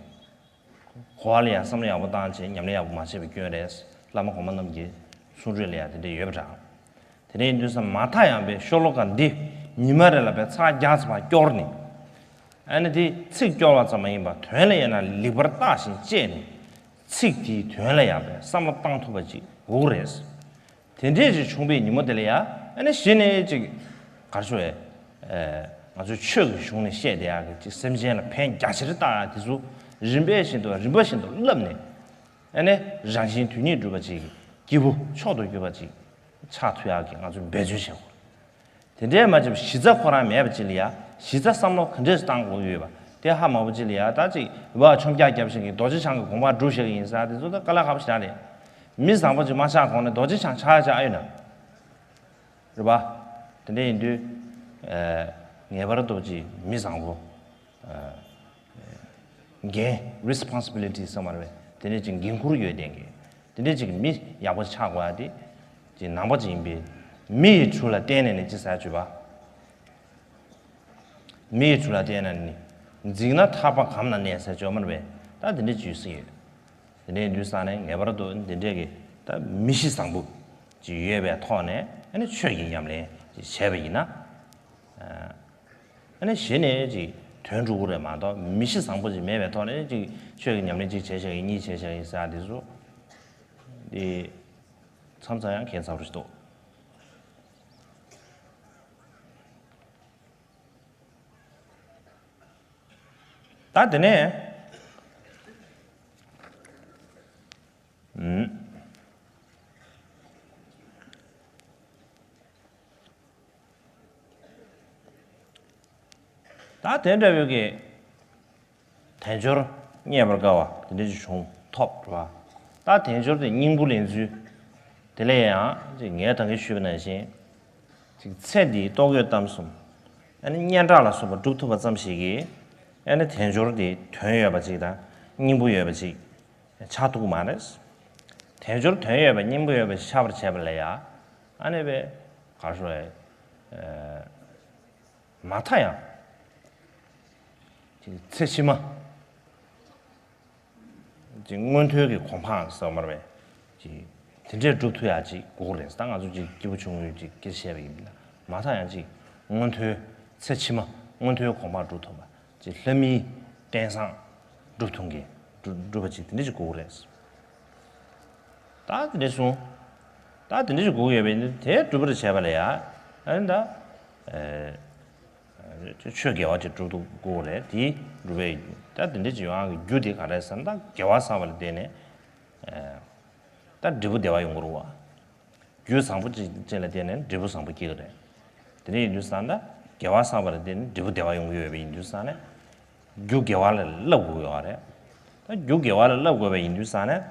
གོ་བ་ལ་ཡང་བསམ་བློ་ཡག་པོ་བཏང་བྱས་ཉམས་ལེན་ཡག་པོ་མ་བྱས་པའི་སྐྱོན་རེད། བླ་མ་གོང་མ་རྣམས་ཀྱི་གསུང་སྒྲོས་ལ་ཡང་དེ་འདྲ་ཡོད་པ་འདྲ། དེ་འདྲ་ཡིན་དུས་ཙང་མ་མཐའ་ཡང་པའི་ཤོ་ལོ་ཀ་འདི་ཉི་མ་རེ་ལ་པའི་ཚར་བརྒྱ་ཙམ་ཕར་སྐྱོར་ནས། ཨ་ནི་དེ་ཚིག་སྐྱོར་བ་ཙམ་མ་ཡིན་པར་དོན་ལ་ཡང་ན་ལེགས་པར་བརྟགས་ཤིང་དཔྱད་ནས། ཚིག་དེའི་དོན་ལ་ཡང་པའི་བསམ་བློ་བཏང་ཐུབ་པ་ཅིག་དགོས་ཀྱི་རེད། དེ་འདྲས་ཅིག་བྱུང་བའི་ཉིན་མོ་དེ་ལ་ཡ། ཨ་ནི་གཞི་ནས་ཅིག་ག་རེ་ཞུ་དགོས་རེད། ཨེ་ང་ཚོའི་ཆོས་ཀྱི་གཞུང་ནས་བཤད་བསྡད་ཡག་གི་ཅིག་སེམས་ཅན་ལ་ཕན་རྒྱ་ཆེར་བཏགས་ཡག་དེ་ཚོ་རིམ་པ་བཞིན་དུ་རིམ་པ་བཞིན་དུ་བསླབས་ནས། ཨ་ནི་རང་གཞན་དོན་གཉིས་སྒྲུབ་པ་ཅིག་གི་སྐྱེས་བུ་མཆོག་ཏུ་གྱུར་པ་ཅིག་ཆགས་ཐུབ་ཡག་གི་ང་ཚོས་འབད་བརྩོན་བྱེད་དགོས། དེ་འདྲས་མ་བྱས་པར་གཞི་རྩ་ཁོ་རང་མེད་པ་ཅིག་ལ་ཡ། གཞི་རྩ་བསམ་བློ་ག་འདྲས་སུ་བཏང་དགོས་ཀྱི་ཡོད་པ་དེ་ཧ་མ་གོ་ཅིག་ལ་ཡ། ད་ཅིག་བ་ཆོམ་རྒྱག་རྒྱབ་བཞིན་གྱི་རྡོ་རྗེ་འཆང་གི་དགོངས་པ་སྒྲུབ་བཞག་གི་ཡིན་ཟེར་དེ་ཚོ་ད་དཀའ་ལས་ཁག་པོ་ཞེ་དྲག་རེད། མི་བཟང་པོ་ཅིག་མ་ཆགས་གོང་ནས་རྡོ་རྗེ་འཆང་ཆགས་ཡ་ཆགས་ཨ་ཡོད་ན། རེད་པ། དེ་འདྲ་ཡིན་དུས། ཨ་ངེས་པར་དུ་ཅིག་མི་བཟང་པོ། ཨ་འགན་responsibility་ཟེར་མ་རེད་པས། དེ་འདྲ་ཅིག་འགན་ཁུར་ཡོད་བསྡད་མཁན། དེ་འདྲ་ཅིག་མི་ཡག་པོ་ཆགས་དགོས་ཡ་དེ་ཅིག་ནང་པ་ཅིག་ཡིན་པས། མི་ཡི་གྲུ་ལ་བརྟེན་ནས་ནི་ཅི་ཟེར་བྱོས་པ། མི་ཡི་གྲུ་ལ་བརྟེན་ནས་ནི། འཇིགས་ན་ཐག་པ་གམ་ན་གནས་ཟེར་བྱོས་མ་རེད་པས། ད་དེ་འདྲ་ཅིག་ཡོད་སྲིད་ཡོད། དེ་འདྲའི་དུས་ཙང་ནས་ངེས་པར་དུ་འདི་འདྲའི་གི་ད་མི་གཤིས་བཟང་པོ་ཅིག་ཡོད་པའི་ཐོག་ནས་ཨ་ནི་ཆོས་ཀྱི་ཉམས་ལེན་ཅིག་བྱས་པ་ཡིན་ན། ཨ་ནི་གཞི་ནས་ཅིག་དོན་འགྲུབ་ཀྱི་རེད་མ་གཏོགས། མི་གཤིས་བཟང་པོ་ཅིག་མེད་པའི་ཐོག་ནས་ཅིག་ཆོས་ཀྱི་ཉམས་ལེན་ཅིག་བྱས་བཞག་གི་གཉིས་བྱས་བཞག་གི་ཟེར་ཡ་འདི་ཚོ་འདི་མཚམས་མཚམས་ཡང་ཁྱད་མཚར་པོ་ཞིག་འདུག་ད་དེ་ནས། ཨུམ། ད་དེ་འདྲ་བོའི་གི་དལ་འབྱོར་རྙེད་པར་དཀའ་བ་དེ་འདྲ་ཅིག་བྱུང་ཐོབ་རེད་པ། ད་དལ་འབྱོར་དེ་སྙིང་པོ་ལེན་ཚུལ་དེ་ལ་ཡང་ཅིག་ངས་ད་གིན་ཞུས་པ་ནང་བཞིན། ཅིག་ཚེ་འདིའི་ལྟོ་གོས་གཏམ་གསུམ། ཨ་ནི་སྙན་གྲགས་ལ་སོགས་པ་སྒྲུབ་ཐུབ་པ་ཙམ་ཞིག་གིས། ཨ་ནི་དལ་འབྱོར་དེ་དོན་ཡོད་པ་ཅིག་དང་སྙིང་པོ་ཡོད་པ་ཅིག་ཆགས་ཐུབ་ཀྱི་མ་རེད། དལ་འབྱོར་དོན་ཡོད་པ་སྙིང་པོ་ཡོད་པ་ཞིག་ཆགས་པར་བྱེད་པ་ལ་ཡ། ཨ་ནི་བས་ག་རེ་ཞུ་དགོས་རེད། ཨ་མ་མཐའ་ཡང་ཅིག་ཚེ་ཕྱི་མ། ཅིག་མངོན་མཐོའི་གི་གོ་འཕང་ཟེར་བ་མ་རེད་པས། ཅིག་དེ་འདྲས་སྒྲུབ་ཐུབ་ཡག་ཅིག་དགོས་རེད། ད་ང་ཚོ་ཅིག་སྐྱེས་བུ་ཆུང་ངུའི་ཅིག་སྐད་ཆ་བཤད་པ་ཡིན་ན། མ་མཐའ་ཡང་ཅིག་མངོན་མཐོའི་ཚེ་ཕྱི་མ་མངོན་མཐོའི་གོ་འཕང་སྒྲུབ་ཐུབ་པ། ཅིག་ལྷ་མིའི་རྟེན་བཟང་སྒྲུབ་ཐུབ་མཁན་སྒྲུབ་སྒྲུབ་པ་ཅིག་དེ་འདྲས་ཅིག་དགོས་རེད། ད་དེ་འདྲས་གསུངས། ད་དེ་འདྲས་ཅིག་དགོས་ཡོད་པས་ནི་དེ་སྒྲུབ་པར་བྱས་པ་ལ་ཡ། ཨ་ནི་ད། ཨེ། ཆོས་དགེ་བ་ཅིག་སྒྲུབ་ཐུབ་དགོས་རེད། དེ་སྒྲུབ་པའི་ད་དེ་འདྲ་ཅིག་ཡོང་ཡག་གི་རྒྱུ་དེ་ག་རེ་ཟེར་ན། ད་དགེ་བ་བསགས་པ་ལ་བརྟེན་ནས་ཨ་ད་འབྲས་བུ་བདེ་བ་ཡོང་གི་རེད་པ། རྒྱུ་བཟང་པོ་ཅིག་ཅིག་ལ་བརྟེན་ནས་འབྲས་བུ་བཟང་པོ་སྐྱེ་གི་རེད། དེ་འདྲ་ཡིན་དུས་ཙང་ད་དགེ་བ་བསགས་པ་ལ་བརྟེན་ནས་འབྲས་བུ་བདེ་བ་ཡོང་གི་ཡོད་པ་ཡིན་དུས་ཙང་ནས། རྒྱུ་དགེ་བ་ལ་བསླབ་དགོས་ཡོད་རེད། ད་རྒྱུ་དགེ་བ་ལ་བསླབ་དགོས་པ་ཡིན་དུས་ཙང་ནས།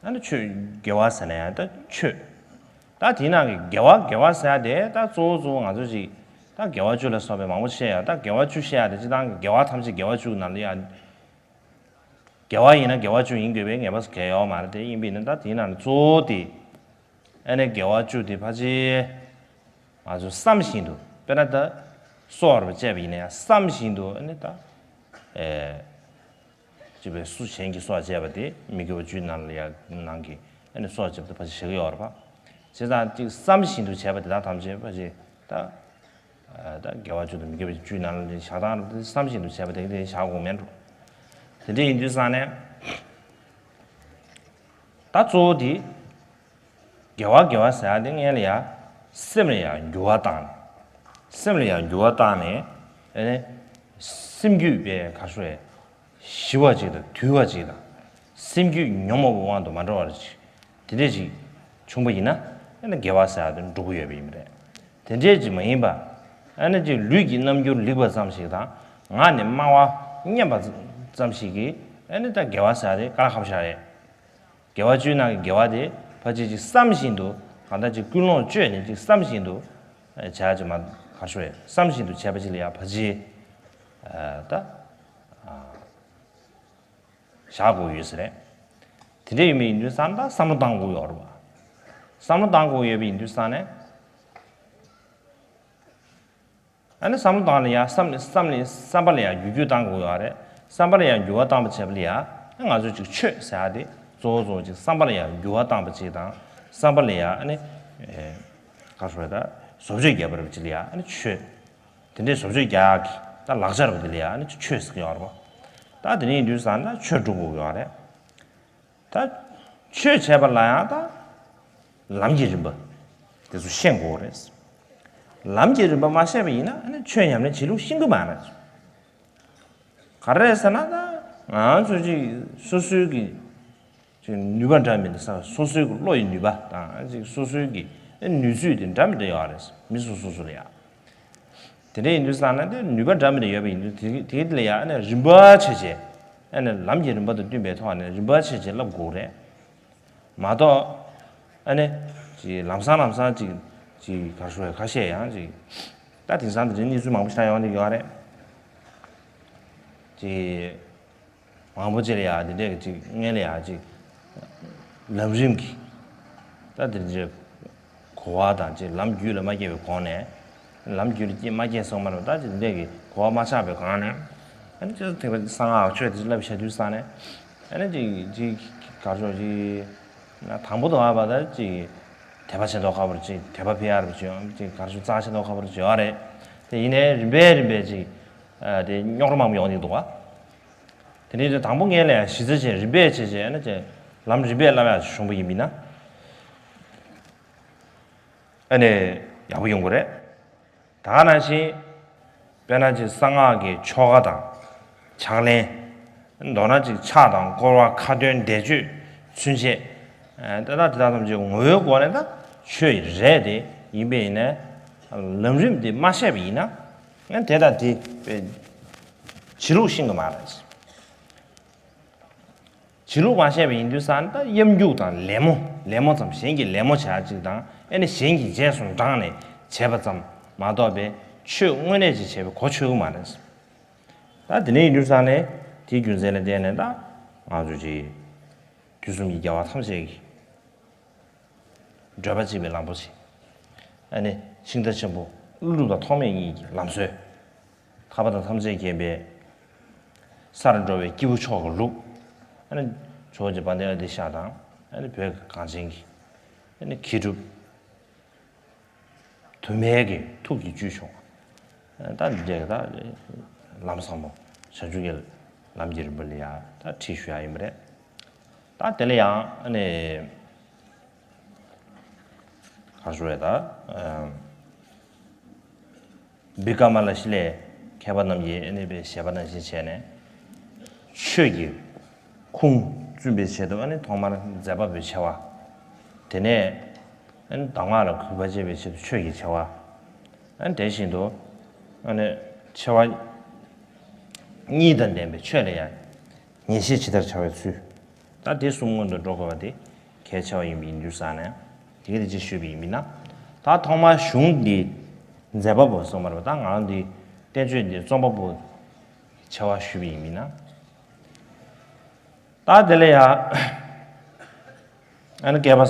ཨ་ནི་ཆོས་དགེ་བ་ཟེར་ན་ཡང་ད་ཆོས། ད་དེའི་ནང་གི་དགེ་བ་དགེ་བ་ཟེར་ཡ་དེ་ད་གཙོ་བོ་གཙོ་བོ་ང་ཚོ་ཅིག་ད་དགེ་བ་བཅུ་ལ་སོགས་པའི་མང་པོ་བཤད་ཡ། ད་དགེ་བ་བཅུ་བཤད་ཡ་དེ་སྤྱིར་བཏང་གི་དགེ་བ་ཐམས་ཅད་དགེ་བ་བཅུ་ནང་ལ་ཡ། དགེ་བ་ཡིན་ན་དགེ་བ་བཅུ་ཡིན་དགོས་པའི་ངེས་པ་གང་ཡང་ཡོད་མ་རེད། དེ་ཡིན་པས་ན་ད་དེའི་ནང་ནས་གཙོ་བོ་དེ། ཨ་ནི་དགེ་བ་བཅུ་དེ་ཕལ་ཆེར་ང་ཚོ་བསམ་བཞིན་དུ། དཔེར་ན་ད་གསོལ་བ་བཅས་པ་ཡིན་ན་ཡང་བསམ་བཞིན་དུ་ཨ་ནི་ད། ཨེ། ཅེས་པའི་སུ་གཞན་གྱིས་གསོལ་བ་བཅས་པ་དེ་མི་དགེ་བ་བཅུའི་ནང་ལ་ཡང་ནང་གི་ཨ་ནི་གསོལ་བ་བཅས་པ་དེ་ཕལ་ཆེར་བཞག་གི་ཡོད་རེད་པ། བྱས་ཙང་ཅིག་བསམ་བཞིན་དུ་བྱས་པ་དེ་དག་ཐམས་ཅད་ཕལ་ཆེར་ད། ཨ་ད་དགེ་བ་བཅུ་དང་མི་དགེ་བ་བཅུའི་ནང་ལ་བཞག་སྟངས་རེད། བསམ་བཞིན་དུ་བྱས་པ་དེ་དེ་བཞག་དགོས་མེད་འགྲོ། དེ་འདྲ་ཡིན་དུས་ཙང་ནས། ད་གཙོ་བོ་དེ། དགེ་བ་དགེ་བ་ཟེར་ཡ་དེ་སྔོན་ལ་ཡ། སེམས་ལ་ཡ་འགྱུར་བ་བཏང་ནས། སེམས་ལ་ཡ་འགྱུར་བ་བཏང་ནས། ཨ་ནི། སེམས་རྒྱུད་པའི་ག་རེ་ཞུ་དགོས་རེད། ཞི་བ་ཅིག་དང་དུལ་བ་ཅིག་དང་། སེམས་རྒྱུད་ཉོན་མོངས་པའི་དབང་དུ་མ་འགྲོ་བ་ཅིག་དེ་འདྲས་ཅིག་བྱུང་པ་ཡིན་ན། ཨ་ནི་དགེ་བ་ཟེར་ཡ་དེ་འགྲུབ་ཀྱི་ཡོད་པ་ཡིན་པ་རེད། དེ་འདྲས་ཅིག་མ་ཡིན་པ། ཨ་ནི་ཅིག་ལུས་ཀྱི་རྣམ་འགྱུར་ལེགས་པ་ཙམ་ཞིག་དང་། ངག་ནས་སྨྲ་བ་སྙན་པ་ཙམ་ཞིག་གིས། ཨ་ནི་ད་དགེ་བ་ཟེར་ཡ་དེ་དཀའ་ལས་ཁག་པོ་ཞིག་རེད། དགེ་བ་བཅུའི་ནང་གི་དགེ་བ་དེ་ཕལ་ཆེར་ཅིག་བསམ་བཞིན་དུ། གང་ལྟར་ཅིག་ཀུན་སློང་བཅོས་ནས་ཅིག་བསམ་བཞིན་དུ་བྱ་ཅིག་མ་ག་ཤོ་ཡ། བསམ་བཞིན་དུ་བྱས་པ་ཅིག་ལ་ཡ་ཕལ་ཆེར་ད་བཞག་དགོས་ཡོད་ས་རེད། དེ་འདྲ་ཡིན་པ་ཡིན་དུས་ཙང་ད་བསམ་བློ་བཏང་དགོས་ཡོད་རེད་བ། བསམ་བློ་བཏང་དགོས་ཡོད་པ་ཡིན་དུས་ཙང་ནས། ཨ་ནི་བསམ་བློ་བཏང་ལ་ཡ། བསམ་ནས་བསམ་ནས་བསམ་པ་ལ་ཡ་འགྱུར་འགྱུར་བཏང་དགོས་ཡོད་རེད། བསམ་པ་ལ་ཡ་འགྱུར་བ་བཏང་པ་བྱས་པ་ལ་ཡ། ང་ཚོས་ཅིག་ཆོས་ཟེར་ཡ་དེ་གཙོ་བོ་གཙོ་བོ་ཅིག་བསམ་པ་ལ་ཡ་འགྱུར་བ་བཏང་པ་ཅིག་དང་། བསམ་པ་ལ་ཡ་ཨ་ནི་ག་རེ་ཟེར་ད། བཟོ་བཅོས་རྒྱག་པ་རེད་པ་ཅིག་ལ་ཡ་ཨ་ནི་ཆོས། དེ་འདྲའི་བཟོ་བཅོས་རྒྱག་གི་ད་ལག་ཆ་རེད་པ་དེ་ལ་ཡ་ཨ་ནི་ཆོས་ཟེར་གྱི་ཡོད་རེད་པ། ད་དེ་འདྲ་ཡིན་དུས་ཙང་ན་ཆོས་སྒྲུབ་དགོས་ཀྱི་ཡོད་རེད། ད་ཆོས་བྱས་པ་ལ་ཡང་ད་ལམ་གྱི་རིམ་པ་དེ་ཚོ་ཤེས་དགོས་རེད། ལམ་གྱི་རིམ་པ་མ་ཤེས་པ་ཡིན་ན་ཨ་ནི་ཆོས་ཉམས་ལེན་བྱེད་ལུགས་ཤེས་ཀྱི་མ་རེད། ག་རེ་རེད་ཟེར་ན། ད་ང་ཚོ་ཅིག་སོ་སོའི་གི་ཅིག་ནུས་པ་འདྲ་མི་འདྲ་ས། སོ་སོའི་གི་བློ་ཡི་ནུས་པ་དང་། ཅིག་སོ་སོའི་གི་ནུས་ཚོད་དེ་འདྲ་མི་འདྲ་ཡོད་རེད། མི་སོ་སོ་སོ་ལ་ཡ། དེ་འདྲ་ཡིན་དུས་ཙང་ན་དེ་ནུས་པ་འདྲ་མི་འདྲ་ཡོད་པ་ཡིན་དུས། དེ་དེ་ལ་ཡ་ཨ་ནི་རིམ་པ་བྱས་བྱས། ཨ་ནི་ལམ་གྱི་རིམ་པ་དང་བསྟུན་པའི་ཐོག་ནས་རིམ་པ་བྱས་བྱས་བསླབ་དགོས་རེད། མ་གཏོགས་ཨ་ནི་ཅིག་ལམ་སང་ལམ་སང་ཅིག་ཅིག་ག་རེ་ཟེར། ཁ་ཤས་ཡང་ཅིག་ད་དེང་སང་དེ་འདྲའི་གནས་ཚུལ་མང་པོ་ཞིག་ཡོང་བསྡད་ཡོད་རེད། ཅིག་མང་པོ་ཅིག་ལ་ཡ་དེ་འདྲས་ཀྱི་ཅིག་སྔོན་ལ་ཡ་ཅིག་ལམ་རིམ་གྱི་ད་དེ་འདྲའི་གོ་བ་དང་ཅིག་ལམ་རྒྱུད་ལ་མ་སྐྱེས་པའི་གོང་ནས། ལམ་རྒྱུད་ལ་སྐྱེས་མ་སྐྱེས་སོང་མ་རེད། ད་ཅིག་དེ་འདྲས་ཀྱི་གོ་བ་མ་ཆགས་པའི་གོང་ནས། ཨ་ནི་ཅིག་དེ་གསང་སྔགས་ཆོས་དེ་བསླབ་བྱ་དུས་ཙང་ནས། ཨ་ནི་ཅིག་ཅིག་ག་རེ་ཟེར། ཅིག་དང་པོ་དུ་བ་བ་ད་ཅིག་དད་པ་ཆེ་མདོག་ཁ་པོ་ཅིག་དད་པ་འཕེལ་ཡག་རེད་པ་ཅིག་ཅིག་ག་རེ་ཟེར། གཙང་ཆེ་མདོག་ཁ་པོ་ཅིག་ཡོད་རེད། དེ་ཡིན་ནའི་རིམ་པས་རིམ་པས་ཅིག་ཨ་དེ་རྙོག་དྲ་མང་པོ་ཡོང་གི་འདུག་བ། དེ་ནས་དེ་དང་པོ་ངས་ལ་ཡ་གཞི་རྩ་བྱས། རིམ་པས་བྱས་བྱས་ཨ་ནི་ཅིག་ལམ་རིམ་པས་བསླབ་ཡག་བྱུང་པ་ཡིན་པ་ཡིན་ན། ཨ་ནི་ཡག་པོ་ཡོང་གི་རེད། ད་ག་ནང་བཞིན་དཔེར་ན་ཅིག་གསང་སྔགས་ཀྱི་ཆོ་ག་དང་། ཕྱག་ལེན། མདོར་ན་ཅིག་ཕྱག་དང་བསྐོར་བ། ཁ་འདོན། བཟླས་བརྗོད། ཚུན་ཆད། ཨ་ད་ལྟ་དེ་དག་ཐམས་ཅད་ངོ་བོའི་སྒོ་ནས་ད་ཆོས་རེད། དེ་ཡིན་པས་ཡིན་ནའི་ལམ་རིམ་དེ་མ་ཤེས་པ་ཡིན་ན། ཨ་དེ་དང་དེ་བྱེད་ལུགས་ཤེས་ཀྱི་མ་རེད། བྱེད་ལུགས་མ་ཤེས་པ་ཡིན་དུས་ཙང་ད་གཡམ་རྒྱུག་དང་ལད་མོ། ལད་མོ་ཙམ། གཞན་གྱི་ལད་མོ་བྱ་གཅིག་དང་། ཨ་ནི་གཞན་གྱི་རྗེས་སུ་འབྲངས་ནས་བྱས་པ་ཙམ་མ་གཏོགས་པའི་ཆོས་དངོས་གནས་ཅིག་བྱས་པའི་གོ་ཆོད་ཀྱི་མ་རེད། ད་དེ་ནས་ཡིན་དུས་ཙང་ནས་དེའི་རྒྱུ་མཚན་ལ་བརྟེན་ནས་ད་ང་ཚོ་ཅིག་དུས་གསུམ་གྱི་རྒྱལ་བ་ཐམས་ཅད་ཀྱི་བགྲོད་པ་གཅིག་པའི་ལམ་པོ་ཆེ། ཨ་ནི་ཤིང་རྟ་ཆེན་པོ་ཀླུ་སྒྲུབ་དང་ཐོགས་མེད་གཉིས་ཀྱི་ལམ་སྲོལ། ཐར་པ་དང་ཐམས་ཅད་མཁྱེན་པའི་སར་འགྲོ་བའི་སྐྱེས་བུ་མཆོག་གི་ལུགས། ཨ་ནི་ཇོ་བོ་རྗེ་དཔལ་ལྡན་ཨ་ཏི་ཤ་དང་། ཨ་ནི་བོད་ཀྱི་གངས་ཅན་གྱི་ཨ་ནི་མཁས་གྲུབ་དུ་མའི་གི་ཐུགས་ཀྱི་བཅུད་ཤོག་ད་འདི་འདྲའི་ད་ལམ་ཟབ་མོ་བྱང་ཆུབ་ཀྱི་ལམ་གྱི་རིམ་པ་ལ་ཡང་ད་ཁྲིད་ཞུ་ཡག་ཡིན་པ་རེད། ད་དེ་ལ་ཡང་ཨ་ནི་ག་རེ་ཞུ་རེད། ད་བི་ཀ་མ་ལ་ཤི་ལའི་མཁས་པ་རྣམས་ཀྱིས་ཨ་ནི་དཔེ་བཞེད་པ་ནང་བཞིན་བྱས་ནས་ཆོས་ཀྱི་ཁུངས་བཙུན་པའི་ཆེད་དུ། ཨ་ནི་ཐོག་མར་མཛད་པ་པོའི་ཆེ་བ། དེ་ནས་ཨ་ནི་གདམས་ངག་ལ་གུས་པ་བསྐྱེད་པའི་ཆེད་དུ་ཆོས་ཀྱི་ཆེ་བ། ཨ་ནི་དེ་བཞིན་དུ་ཨ་ནི་ཆེ་བ་གཉིས་དང་ལྡན་པའི་ཆོས་ལ་ཡང་ངེས་ཤེས་ཇི་ལྟར་འཆར་བའི་ཚུལ། ད་དེ་གསུམ་སྔོན་དུ་འགྲོ་དགོས་པ་དེ་གལ་ཆེ་བ་ཡིན་པ་ཡིན་དུས་ཙང་ནས། དེ་ག་དེ་ཅིག་ཞུས་པ་ཡིན་ན། ད་ཐོག་མར་གཞུང་འདི་མཛད་པ་པོ་གསུངས་པ་རེད་པ། ད་ང་རང་འདི་བསྟན་བཅོས་འདི་རྩོམ་པ་པོ་ཆེ་བ་ཞུས་པ་ཡིན་ན། ད་དེ་ལ་ཡང་ཨ་ནི་སྐལ་པ་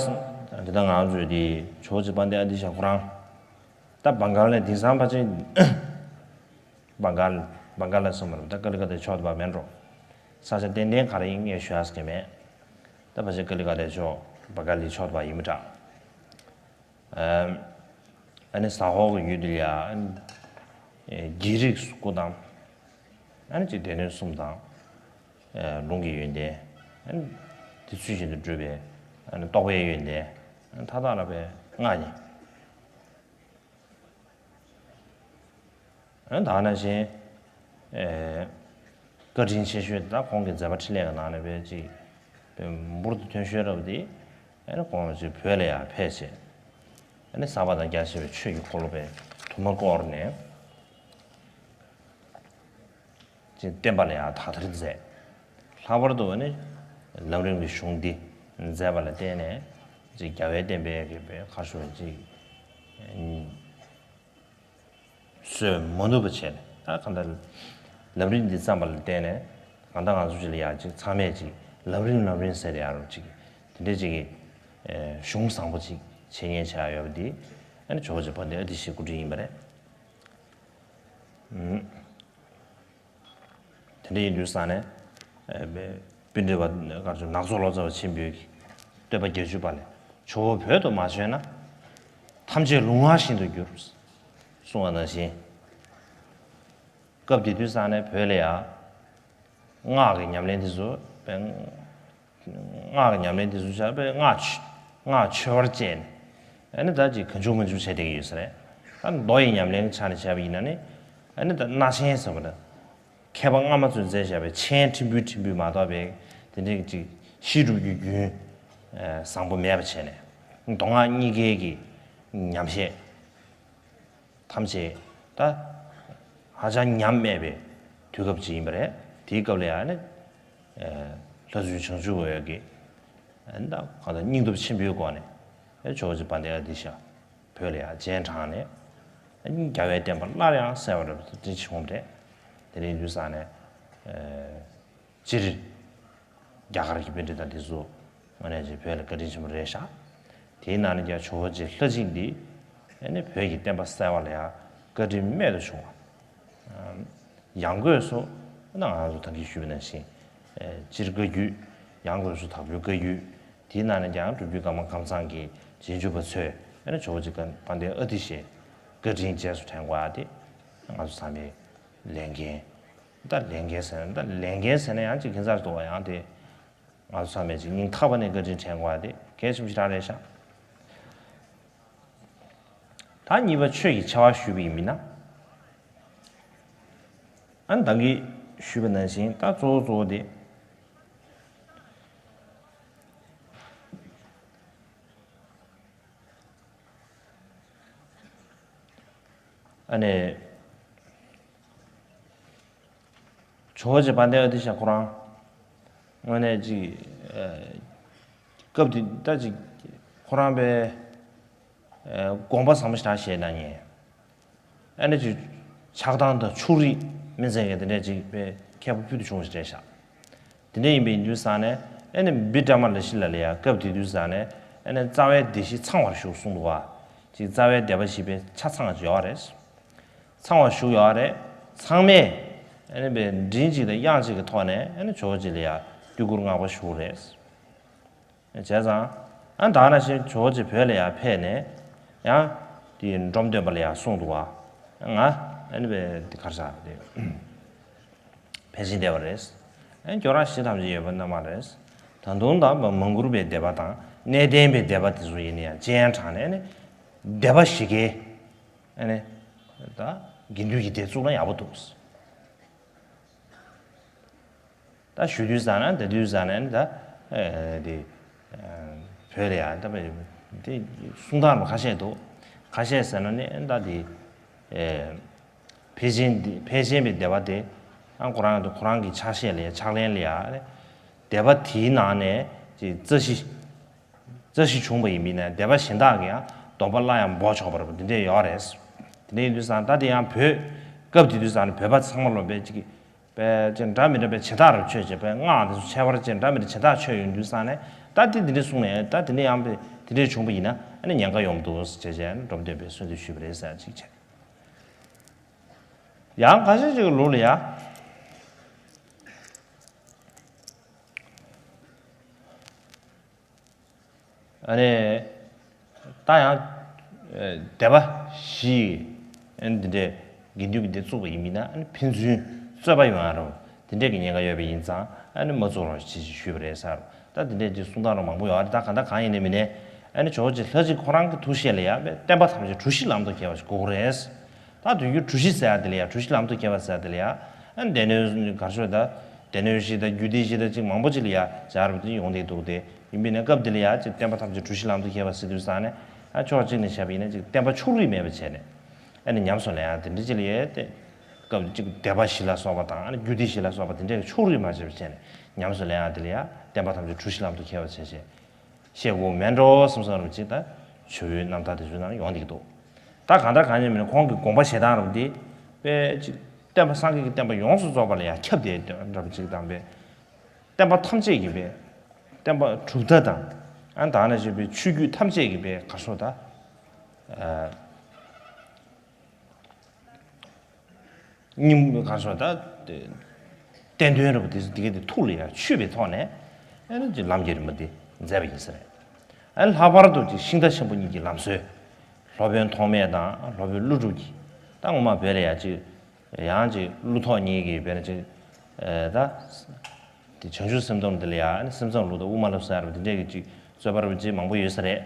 འདི་ད་ང་ཚོའི་འདི་ཇོ་བོ་རྗེ་དཔལ་ལྡན་ཨ་ཏི་ཤ་ཁོ་རང་ད་བང་ག་ལ་ནས་དེང་སང་ཕལ་ཆེར་བང་ག་ལ་བང་ག་ལ་གསུངས་པ་རེད་པ། ད་ཀ་ལི་ཀ་ཏའི་ཕྱོགས་དེ་བ་མེད་འགྲོ། ས་ཆ་ཏན་ཏན་ག་རེ་ཡིན་ངས་ཞུ་ཡག་གི་མེད། ད་ཕལ་ཆེར་ཀ་ལི་ཀ་ཏའི་ཕྱོགས་བང་ག་ལའི་ཕྱོགས་དེ་བ་ཡིན་པ་འདྲ། ཨ་ནི་ཟ་ཧོར་གྱི་ཡུལ་དེ་ལ་ཡང་རྒྱལ་རིགས་སུ་སྐུ་བལྟམས། ཨ་ནི་ཅིག་སྡེ་སྣོད་གསུམ་དང་། ལུང་གི་ཡོན་ཏན། ཨ་ནི་དེ་ཚུལ་བཞིན་དུ་བསྒྲུབས་པའི་ཨ་ནི་རྟོགས་པའི་ཡོན་ཏན། ཨ་ནི་མཐའ་དག་ལ་དཔེ་མངའ་བརྙེས། ཨ་ནི་ད་ག་ནང་བཞིན། ཨེ། བཀའ་དྲིན་ཆེ་ཤོས་དེ་ད་ཁོང་གི་མཛད་པ་འཕྲིན་ལས་ཀྱི་ནང་ནས་དཔེ་ཅིག་དཔེ་འབུར་དུ་ཐོན་ཤོས་རབ་དེ། ཨ་ནི་ཁོང་ཅིག་བོད་ལ་ཡང་ཕེབས་བྱས། ཨ་ནི་ཟབ་པ་དང་རྒྱ་ཆེ་བའི་ཆོས་ཀྱི་འཁོར་ལོ་དཔེ་དུ་མ་བསྐོར་ནས། ཅིག་བསྟན་པ་ལ་ཡང་དག་ཐེར་མཛད། ལྷག་པར་དུ་ནི་ལམ་རིམ་གྱི་གཞུང་འདི་མཛད་པ་ལ་བརྟེན་ནས། ཅིག་རྒྱལ་བའི་བསྟན་པའི་གི་དཔེ་ཁར་ཤོར་ཅིག་སོས་མ་ནུབ་པ་བྱས་ནས། ད་གང་ལྟར་ལམ་རིམ་འདི་བརྩམས་པ་ལ་བརྟེན་ནས། གང་ལྟར་ང་ཚོ་ཅིག་ལ་ཡང་ཅིག་ཚང་མས་ཅིག་ལམ་རིམ་ལམ་རིམ་ཟེར་ཡ་རུ་ཅིག་དེ་འདྲའི་ཅིག་གི་གཞུང་བཟང་པོ་ཅིག་འཆད་ཉན་བྱ་ཡ་ཡོད་པ་འདི། ཨ་ནི་ཇོ་བོ་རྗེ་དཔལ་ལྡན་ཨ་ཏི་ཤའི་སྐུ་དྲིན་ཡིན་པ་རེད། དེ་འདྲ་ཡིན་དུས་ཙང་ནས། ཨ་དཔེ་དཔེ་འདྲ་བ་གར་བྱུང་ནག་ཚོ་ལོ་ཙཱ་བ་ཆེན་པོས་བསྟོད་པ་བརྒྱད་ཅུ་པ་ལས། ཇོ་བོ་བོད་དུ་མ་བྱོན་ན། ཐམས་ཅད་ལུས་ངག་བཞིན་དུ་འགྱུར། གསུངས་པ་ནང་བཞིན། སྐབས་དེ་དུས་ཙང་ནས་བོད་ལ་ཡང་སྔགས་ཀྱི་ཉམས་ལེན་དེ་ཚོ་དཔེ། སྔགས་ཀྱི་ཉམས་ལེན་དེ་ཚོ་བྱས་པས་སྔགས་ཆོས་སྔགས་ཆོས་པར་བཅས་ནས། ཨ་ནི་ད་ཅིག་གང་བྱུང་མང་བྱུང་བྱས་བསྡད་ཀྱི་ཡོད་ས་རེད། ད་མདོ་ཡི་ཉམས་ལེན་གྱི་ཆ་ནས་བྱས་པ་ཡིན་ན་ནི། ཨ་ནི་ད་རྣ་ཆེན་ཟེར་བ་ན། མཁས་པ་སྔ་མ་ཚོས་མཛད་བཞག་པའི་མཆན་ཕྲན་བུ་ཕྲན་བུ་མ་གཏོགས་པའི་དེ་འདྲའི་ཅིག་བཤད་སྒྲུབ་ཀྱི་རྒྱུན་བཟང་པོ་མེད་པ་བྱས་ནས། མདོ་སྔགས་གཉིས་ཀའི་གི་ཉམས་བཞེས། ཐམས་ཅད་ད་ཧ་ཅང་ཉམས་དམས་པའི་དུས་སྐབས་ཅིག་ཡིན་པ་རེད། དེའི་སྐབས་ལ་ཡང་ནི། ལྷ་བཙུན་བྱང་ཆུབ་འོད་ཀྱིས་ད་གང་ལྟར་སྙིང་སྟོབས་ཆེན་པོའི་སྒོ་ནས་ཇོ་བོ་རྗེ་དཔལ་ལྡན་ཨ་ཏི་ཤ་བོད་ལ་ཡང་སྤྱན་དྲངས་ནས། རྒྱལ་བའི་བསྟན་པ་སླར་ཡང་གསལ་བར་བྱུང་བ་རེད། དེ་འདྲ་ཡིན་དུས་ཙང་ནས། སྤྱིར་རྒྱ་གར་གྱི་པཎྜི་ཏ་འདི་ཚོ་དངོས་གནས་ཀྱི་བོད་ལ་བཀའ་དྲིན་ཆེན་པོ་རེད་ཤག་དེའི་ནང་ནས་ཀྱང་ཇོ་བོ་རྗེ་ལྷ་བྱིན་འདི་ཨ་ནི་བོད་ཀྱི་བསྟན་པ་གསལ་བ་ལ་ཡང་བཀའ་དྲིན་རྨད་དུ་བྱུང་བ། ཡང་སྒོས་སུ་ན་ང་ཚོ་ད་གིན་ཞུས་པ་ནང་བཞིན། སྤྱིར་བཀའ་བརྒྱུད། ཡང་སྒོས་སུ་དྭགས་པོའི་བཀའ་བརྒྱུད། དེའི་ནང་ནས་ཀྱང་སྒྲུབ་བརྒྱུད་ཀརྨ་ཀམ་ཚང་གི་རྗེས་འཇུག་པ་ཚོས་ཨ་ནི་ཇོ་བོ་རྗེ་དཔལ་ལྡན་ཨ་ཏི་ཤའི་བཀའ་དྲིན་རྗེས་སུ་དྲན་དགོས་ཡ་དེ་ང་ཚོ་ཚང་མའི་ལས་འགན། ད་ལས་འགན་ཟེར་ན། ད་ལས་འགན་ཟེར་ན་ཡང་ཅིག་ཁྱད་མཚར་འདུག་པ། ཡང་དེ་ང་ཚོ་ཚང་མས་ཅིག་སྙིང་ཐག་པ་ནས་བཀའ་དྲིན་དྲན་དགོས་པ་དེ་གལ་ཆེན་པོ་ཞེ་དྲག་རེད་ཤག་ད་གཉིས་པ་ཆོས་ཀྱི་ཆེ་བ་ཞུས་པ་ཡིན་མིན་ན། ཨ་ནི་ད་གིན་ཞུས་པ་ནང་བཞིན་ད་གཙོ་བོ་གཙོ་བོ་དེ། ཨ་ནི། ཇོ་བོ་རྗེ་དཔལ་ལྡན་ཨ་ཏི་ཤ་ཁོ་རང་དངོས་གནས་ཅིག་ཨ། སྐབས་དེ་ད་ཅིག་ཁོ་རང་དཔེ་ཨ། དགོངས་པ་བཟང་པོ་ཞེ་དྲག་བཞེས་གནང་མཁན། ཨ་ནི་ཅིག་ཆགས་སྡང་དང་ཕྱོགས་རིས་མི་འཛིན་མཁན་དེ་འདྲས་ཅིག་དཔེ་མཁས་པ་ཕུལ་དུ་བྱུང་བ་ཞིག་རེད་ཤག་དེ་འདྲ་ཡིན་པ་ཡིན་དུས་ཙང་ནས། ཨ་ནི་བི་ཀྲ་མ་ལ་ཤཱི་ལ་ལ་ཡ་སྐབས་དེ་དུས་ཙང་ནས། ཨ་ནི་རྩ་བའི་སྡེ་བཞི་ཚང་བར་བཞུགས་གསུངས་འདུག་པ། ཅིག་རྩ་བའི་སྡེ་པ་བཞི་པའི་ཆ་ཚང་ཅིག་ཡོད་རེད། ཚང་བར་བཞུགས་ཡོད་རེད། ཚང་མས་ཨ་ནི་དཔེ་མགྲིན་གཅིག་དང་དབྱངས་གཅིག་གི་ཐོག་ནས་ཨ་ནི་ཇོ་བོ་རྗེ་ལ་ཡ་བསྟོད་བཀུར་བསྔགས་པ་ཞུ་རེད། བྱས་ཙང་། ཨ་ད་ག་ནང་བཞིན་ཇོ་བོ་རྗེ་བོད་ལ་ཡར་ཕེབས་ནས་ཡང་དེའི་འབྲོམ་སྟོན་པ་ལ་ཡར་གསུངས་འདུག་པ། ང་ཨ་ནི་དཔེ་དེ་ག་རེ་ཟེར་དེ་ཕལ་ཆེན་སྡེ་པ་རེད། ཨ་ནི་ཁྱོད་རང་ཞི་དམ་ཞིག་ཡོད་པ་རྣམ་པ་རེད། ད་དུང་ད་མང་གུར་པའི་སྡེ་པ་དང་གནས་བརྟན་པའི་སྡེ་པ་དེ་ཚོ་ཡིན་ན་ཡང་སྤྱན་དྲངས་ནས་ཨ་ནི་སྡེ་པ་བཞི་ཀའི་ཨ་ནི་ད་དགེ་འདུན་གྱི་སྡེ་བཙུགས་ན་ཡག་པོ་འདུག་ད་ཞུ་དུས་ཙང་ན། ད་དུས་ཙང་ན་ད་ཨ་དེ་ཨ་བོད་ལ་ཡང་ད་དེ་གསུང་སྟངས་ཁ་ཤས་འདུག་ཁ་ཤས་ཟེར་ན་ནི་ད་དེ་ཨ་ཕལ་ཆེན་འདི་ཕལ་ཆེན་པའི་སྡེ་པ་དེ་ཨ་ཁོ་རང་དེ་ཁོ་རང་གི་ཕྱག་བཞེས་ལ་ཡ་ཕྱག་ལེན་ལ་ཡ་སྡེ་པ་དེའི་ནང་ནས་ཅིག་རྩ་བཞི། རྩ་བཞི་བྱུང་བ་ཡིན་མིན་ན་སྡེ་པ་གཞན་དག་གིས་ཡང་སྡོམ་པ་སླར་ཡང་འབོག་ཆོག་པ་འདི་འདྲས་ཡོད་རེད། དེ་འདྲ་ཡིན་དུས་ཙང་ད་དེ་ཡང་བོད་སྐབས་དེ་དུས་ཙང་ནས་བོད་པ་ཚང་མ་ལོ་པའི་ཅིག་པའི་ཅིག་འདྲ་མི་འདྲ་པའི་བྱེ་བྲག་རུ་ཆོད་ཅིག་པའི་སྔགས་དེ་ཚོ་ཁྱད་པར་ཅན་འདྲ་མི་འདྲ་བྱེ་བྲག་ཆོད་ཡོང་དུས་ཙང་ནས། ད་དེ་འདི་འདྲས་གསུངས་ནས། ད་དེ་འདྲས་ཡང་དེ་འདྲས་བྱུང་བ་ཡིན་ན་ཨ་ནི་ཉེན་ཁ་ཡོང་གི་འདུག་ཟེར་བྱས་བྱས་འབྲོམ་སྟོན་པས་གསོལ་འདེབས་ཞུས་པ་རེད་ཟེར་ཅིག་བྱས། ཡང་ཁ་ཤས་ཅིག་གི་ལུགས་ལ་ཡ། ཨ་ནི་ད་ཡང་ཨ་སྡེ་པ་བཞི་ཨ་ནི་འདི་འདྲས་དགེ་འདུན་གྱི་སྡེ་བཙུགས་པ་ཡིན་མིན་ན། ཨ་ནི་ཕན་ཚུན་རྩོད་པ་ཡོང་ཡ་རུ་འདི་འདྲས་ཀྱི་ཉེན་ཁ་ཡོད་པ་ཡིན་ཙང་། ཨ་ནི་མ་བཙུགས་རོགས་ཞེས་ཞུས་པ་རེད་ཟེར། ད་འདི་འདྲས་ཀྱི་གསུང་སྟངས་རུ་མང་པོ་ཡོད་རེད། ད་གང་ལྟར་གང་ཡིན་ནའི་མིན་ནའི་ཨ་ནི་ཇོ་བོ་རྗེ་ལྷ་གཅིག་ཁོ་རང་གི་ཐུགས་བཞེད་ལ་ཡ་བསྟན་པ་ཐམས་ཅད་གྲུ་བཞི་ལམ་དུ་བསྐྱལ་བ་ཞིག་དགོས་ཀྱི་རེད། ད་དུས་རྒྱུན་གྲུ་བཞི་ཟེར་ཡ་དེ་ལ་ཡ། གྲུ་བཞི་ལམ་དུ་བསྐྱལ་བ་ཟེར་ཡ་དེ་ལ་ཡ། ཨ་སྡེ་སྣོད་གར་ཤོ་ད། སྡེ་སྣོད་བཞི་དང་རྒྱུད་སྡེ་བཞི་དང་ཅིག་མང་པོ་ཅིག་ལ་ཡ་སྦྱར་བ་དེ་ཡོང་བསྡད་འདུག་སྟེ། ཡིན་པས་ན་སྐབས་འདི་ལ་ཡ་ཅིག་བསྟན་པ་ཐམས་ཅད་གྲུ་བཞི་ལམ་དུ་ཁྱེར་བ་ཟེར་དུས་ཙང་ནས། ཨ་ཕྱོགས་གཅིག་ནས་བཤད་པ་ཡིན་ན་ཅིག་བསྟན་པ་ཕྱོགས་རིས་མེད་པ་བྱས་ནས། ཨ་ནི་ཉམས་སུ་ལེན་ཡག་དེ་འདྲ་ཅིག་ལ་ཡ་སྟེ། སྐབས་ཅིག་སྡེ་པ་བཞི་ལ་སོགས་པ་དང་། ཨ་ནི་རྒྱུད་སྡེ་བཞི་ལ་སོགས་པ་དེ་འདྲའི་ཕྱོགས་རིས་མ་བྱས་པ་བྱས་ནས་ཉམས་སུ་ལེན་ཡག་དེ་ལ་ཡ་བསྟན་པ་ཐམས་ཅད་གྲུ་བཞི་ལམ་དུ་ཁྱེར་བ་བྱས་བྱས། བཤད་དགོས་མེད་འགྲོ་བསམ་བསམ་རུ་ཅིག་ད་ཇོ་བོའི་རྣམ་ཐར་དེ་ཚོའི་ནང་ཡོང་བསྡད་ཀྱི་འདུག་ད་གང་ལྟར་གང་ཡིན་མིན་ཁོང་གི་དགོངས་པ་བཞེས་སྟངས་རུ་འདི་དཔེ་ཅིག་བསྟན་པ་སངས་རྒྱས་ཀྱི་བསྟན་པ་ཡོངས་སུ་རྫོགས་པ་ལ་ཡང་ཁྱབ་བསྡད་འདྲ་པོ་ཅིག་དང་པས། བསྟན་པ་ཐམས་ཅད་ཀྱི་པས། བསྟན་པ་གྲུབ་མཐའ་དང་། ཨ་ནི་ད་ནས་བཤད་པའི་ཆོས་བརྒྱུད་ཐམས་ཅད་ཀྱི་པས་ག་སོ་ད། སྙིང་གང་སོང་ད། བསྟན་དོན་རུ་དེ་དེ་ག་དེ་ཐུགས་ལ་ཡང་ཆུད་པའི་ཐོག་ནས། ཨ་ནི་ཅིག་ལམ་གྱི་རིམ་པ་འདི་མཛད་པ་ཡིན་ས་རེད། ཨ་ནི་ལྷག་པར་དུ་ཅིག་ཤིང་རྟ་ཆེན་པོ་གཉིས་ཀྱི་ལམ་སྲོལ། སློབ་དཔོན་ཐོགས་མེད་དང་སློབ་དཔོན་ཀླུ་སྒྲུབ་ཀྱིས། ད་ངོ་མ་བོད་ལ་ཡང་ཅིག་ཡང་ཅིག་ཀླུ་ཐོགས་གཉིས་ཀྱིས་བོད་ལ་ཅིག་ད། དེ་བྱང་ཆུབ་སེམས་སྡོམ་འདི་ལ་ཡང་སེམས་ཙམ་ལུགས་དང་དབུ་མ་ལ་སོགས་པ་དེ་འདྲས་ཀྱི་ཅིག་རྩོད་པ་རུ་ཅིག་མང་པོ་ཡོད་ས་རེད།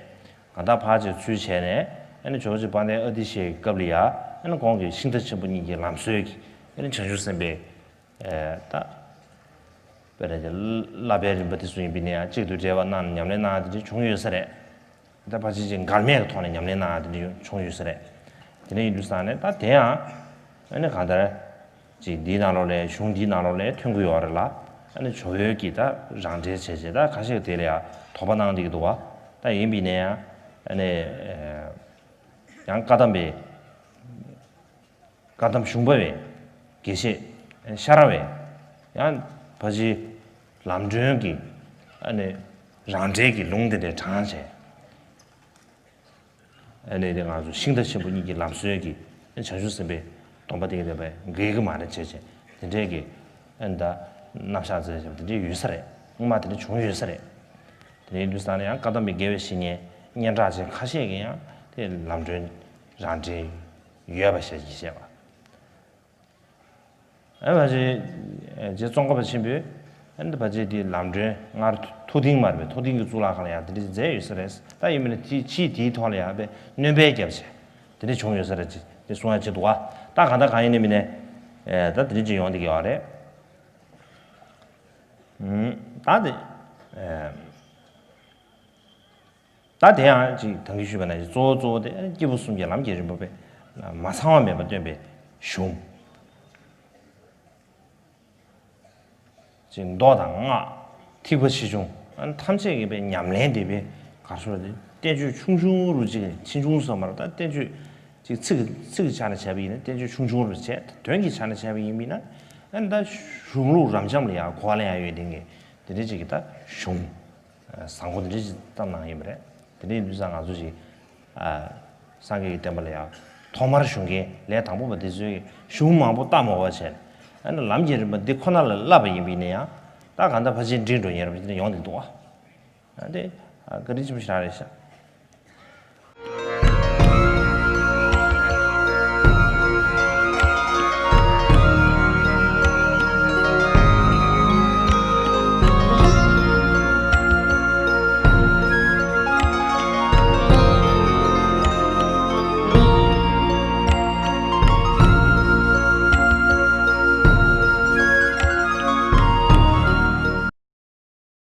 གང་ལྟར་ཕར་ཅིག་ཚུལ་བྱས་ནས། ཨ་ནི་ཇོ་བོ་རྗེ་དཔལ་ལྡན་ཨ་ཏི་ཤའི་སྐབས་ལ་ཡང་། ཨ་ནི་ཁོང་གིས་ཤིང་རྟ་ཆེན་པོ་གཉིས་ཀྱི་ལམ་སྲོལ་གྱི། ཨ་ནི་བྱང་ཆུབ་སེམས་དཔའི། ཨེ་ད། དཔེར་ན་ཅིག་བསླབ་པའི་རིམ་པ་དེ་ཚོ་ཡིན་པས་ན་ཡང་གཅིག་ཏུ་འབྲེལ་བ་གནང་ནས་ཉམས་ལེན་གནང་ཡག་དེ་འདྲ་བྱུང་ཡོད་ས་རེད། ད་ཕལ་ཆེར་ཅིག་འགལ་མེད་ཀྱི་ཐོག་ནས་ཉམས་ལེན་གནང་ཡག་དེ་འདྲ་ཡོང་བྱུང་ཡོད་ས་རེད། དེ་འདྲ་ཡིན་དུས་ཙང་ནས་ད་དེ་ཡང་། ཨ་ནི་གང་ལྟར། ཅིག་འདིའི་ནང་ལོགས་ལ་གཞུང་འདིའི་ནང་ལོགས་ལ་ཐོན་གྱི་ཡོད་རེད་ལ། ཨ་ནི་ཇོ་བོའི་གི་ད་རང་འགྲེལ་བྱས་བྱས་ད་ཁ་ཤས་དེ་ལ་ཡང་དོགས་པ་གནང་བསྡད་ཀྱི་འདུག་བ། ད་ཡིན་པས་ན་ཡང་། ཨ་ནི། ཡང་བཀའ་གདམས་པའི། བཀའ་གདམས་གཞུང་པ་བའི་དགེ་བཤེས་ཤ་ར་བས། ཡང་ཕལ་ཆེར་ལམ་སྒྲོན་གྱི། ཨ་ནི། རང་འགྲེལ་གྱི་ལུང་དེ་འདྲ་དྲངས་བྱས། ཨ་ནི་དེ་ང་ཚོ་ཤིང་རྟ་ཆེན་པོ་གཉིས་ཀྱི་ལམ་སྲོལ་གྱི་བྱང་ཆུབ་སེམས་དཔའི་སྡོམ་པ་དེ་ག་དེ་བས་འགལ་གྱི་མ་རེད་བྱས་བྱས་དེ་འདྲས་ཀྱི། ཨ་ནི་ད་རྣམ་གཞག་མཛད་བྱས་པ་དེ་འདྲས་ཡོད་ས་རེད། སྔོན་མ་དེ་འདྲས་བྱུང་ཡོད་ས་རེད། དེ་ནས་ཡིན་དུས་ཙང་ནས་ཡང་བཀའ་གདམས་པའི་དགེ་བའི་བཤེས་གཉེན་སྙན་གྲགས་ཅན་ཁ་ཤས་ཀྱིས་ཡང་དེ་ལམ་སྒྲོན་རང་འགྲེལ་ཡོད་པ་ཞལ་གྱིས་བཞེས་པ། ཨ་ཕལ་ཆེར། རྗེ་ཙོང་ཁ་པ་ཆེན་པོས། ཨ་ནི་ཕལ་ཆེར་དེའི་ལམ་སྒྲོན་སྔར་ཐུབ་བསྟན་མ་རེད་པས། ཐུབ་བསྟན་གྱི་གཙུག་ལག་ཁང་ལ་ཡང་དེ་འདྲ་མཛད་ཡོད་ས་རེད། ད་ཡིན་མིན་ན་དེ་ཕྱིས་དེའི་ཐོག་ལ་ཡང་དཔེ་སྣོན་པ་བརྒྱབ་བྱས་དེ་འདྲ་བྱུང་ཡོད་ས་རེད། ཅེས་དེ་གསུང་ཡག་ཅིག་འདུག་བ། ད་གང་ལྟར་གང་ཡིན་ནའི་མིན་ནའི། ད་དེ་འདྲ་ཅིག་ཡོང་བསྡད་ཀྱི་ཡོད་རེད། ད་དེ། ད་དེ་ཡང་ཅིག་ད་གིན་ཞུས་པ་ནང་བཞིན་གཙོ་བོ་གཙོ་བོ་དེ་སྐྱེས་བུ་གསུམ་གྱི་ལམ་གྱི་རིམ་པ་པས་མ་ཚང་བ་མེད་པར་སྟོན་པའི་གཞུང་། ཅིག་མདོ་དང་སྔགས། ཐེག་པ་ཆེ་ཆུང་། ཨ་ནི་ཐམས་ཅད་ཀྱི་པའི་ཉམས་ལེན་དེ་པའི་གར་སོང་དེ་བསྟན་བཅོས་ཆུང་ཆུང་རུ་ཅིག་ཆེ་ཆུང་སོགས་མ་རེད། ད་བསྟན་བཅོས་ཅིག་ཚིག་གི་ཚིག་གི་ཆ་ནས་བྱས་པ་ཡིན་ན་བསྟན་བཅོས་ཆུང་ཆུང་རུ་བྱས། དོན་གྱི་ཆ་ནས་བྱས་པ་ཡིན་པས་ན། ཨ་ནི་ད་གཞུང་ལུགས་རབ་འབྱམས་ལ་ཡང་གོ་བ་ལེན་ཡག་ཡོད་དེ་ངས་དེ་འདྲ་ཅིག་གི་ད་གཞུང་བཟང་པོ་འདི་འདྲ་ཞིག་བཏབ་གནང་ཡིན་པ་རེད། དེ་འདྲ་ཡིན་དུས་ཙང་ང་ཚོ་ཞིག་ཨ། སངས་རྒྱས་ཀྱི་བསྟན་པ་ལ་ཡང་ཐོག་མར་ཞུགས་མཁན་ལས་དང་པོ་པ་འདི་ཚོས་གཞུང་མང་པོ་བལྟ་མ་དགོས་པ་བྱས་ནས། ཨ་ནི་ལམ་གྱི་རིམ་པ་འདི་ཁོ་ན་ལ་བསླབ་པ་ཡིན་པས་ན་ཡང་ད་གང་ལྟར་ཕལ་ཆེར་འགྲིག་འགྲོ་མཁན་རེད་པ། དེ་འདྲ་ཡོང་བསྡད་འདུག་ཨ། ཨ་འདི་ཨ་བཀའ་དྲིན་ཆེན་པོ་ཞེ་དྲག་རེད་ཤག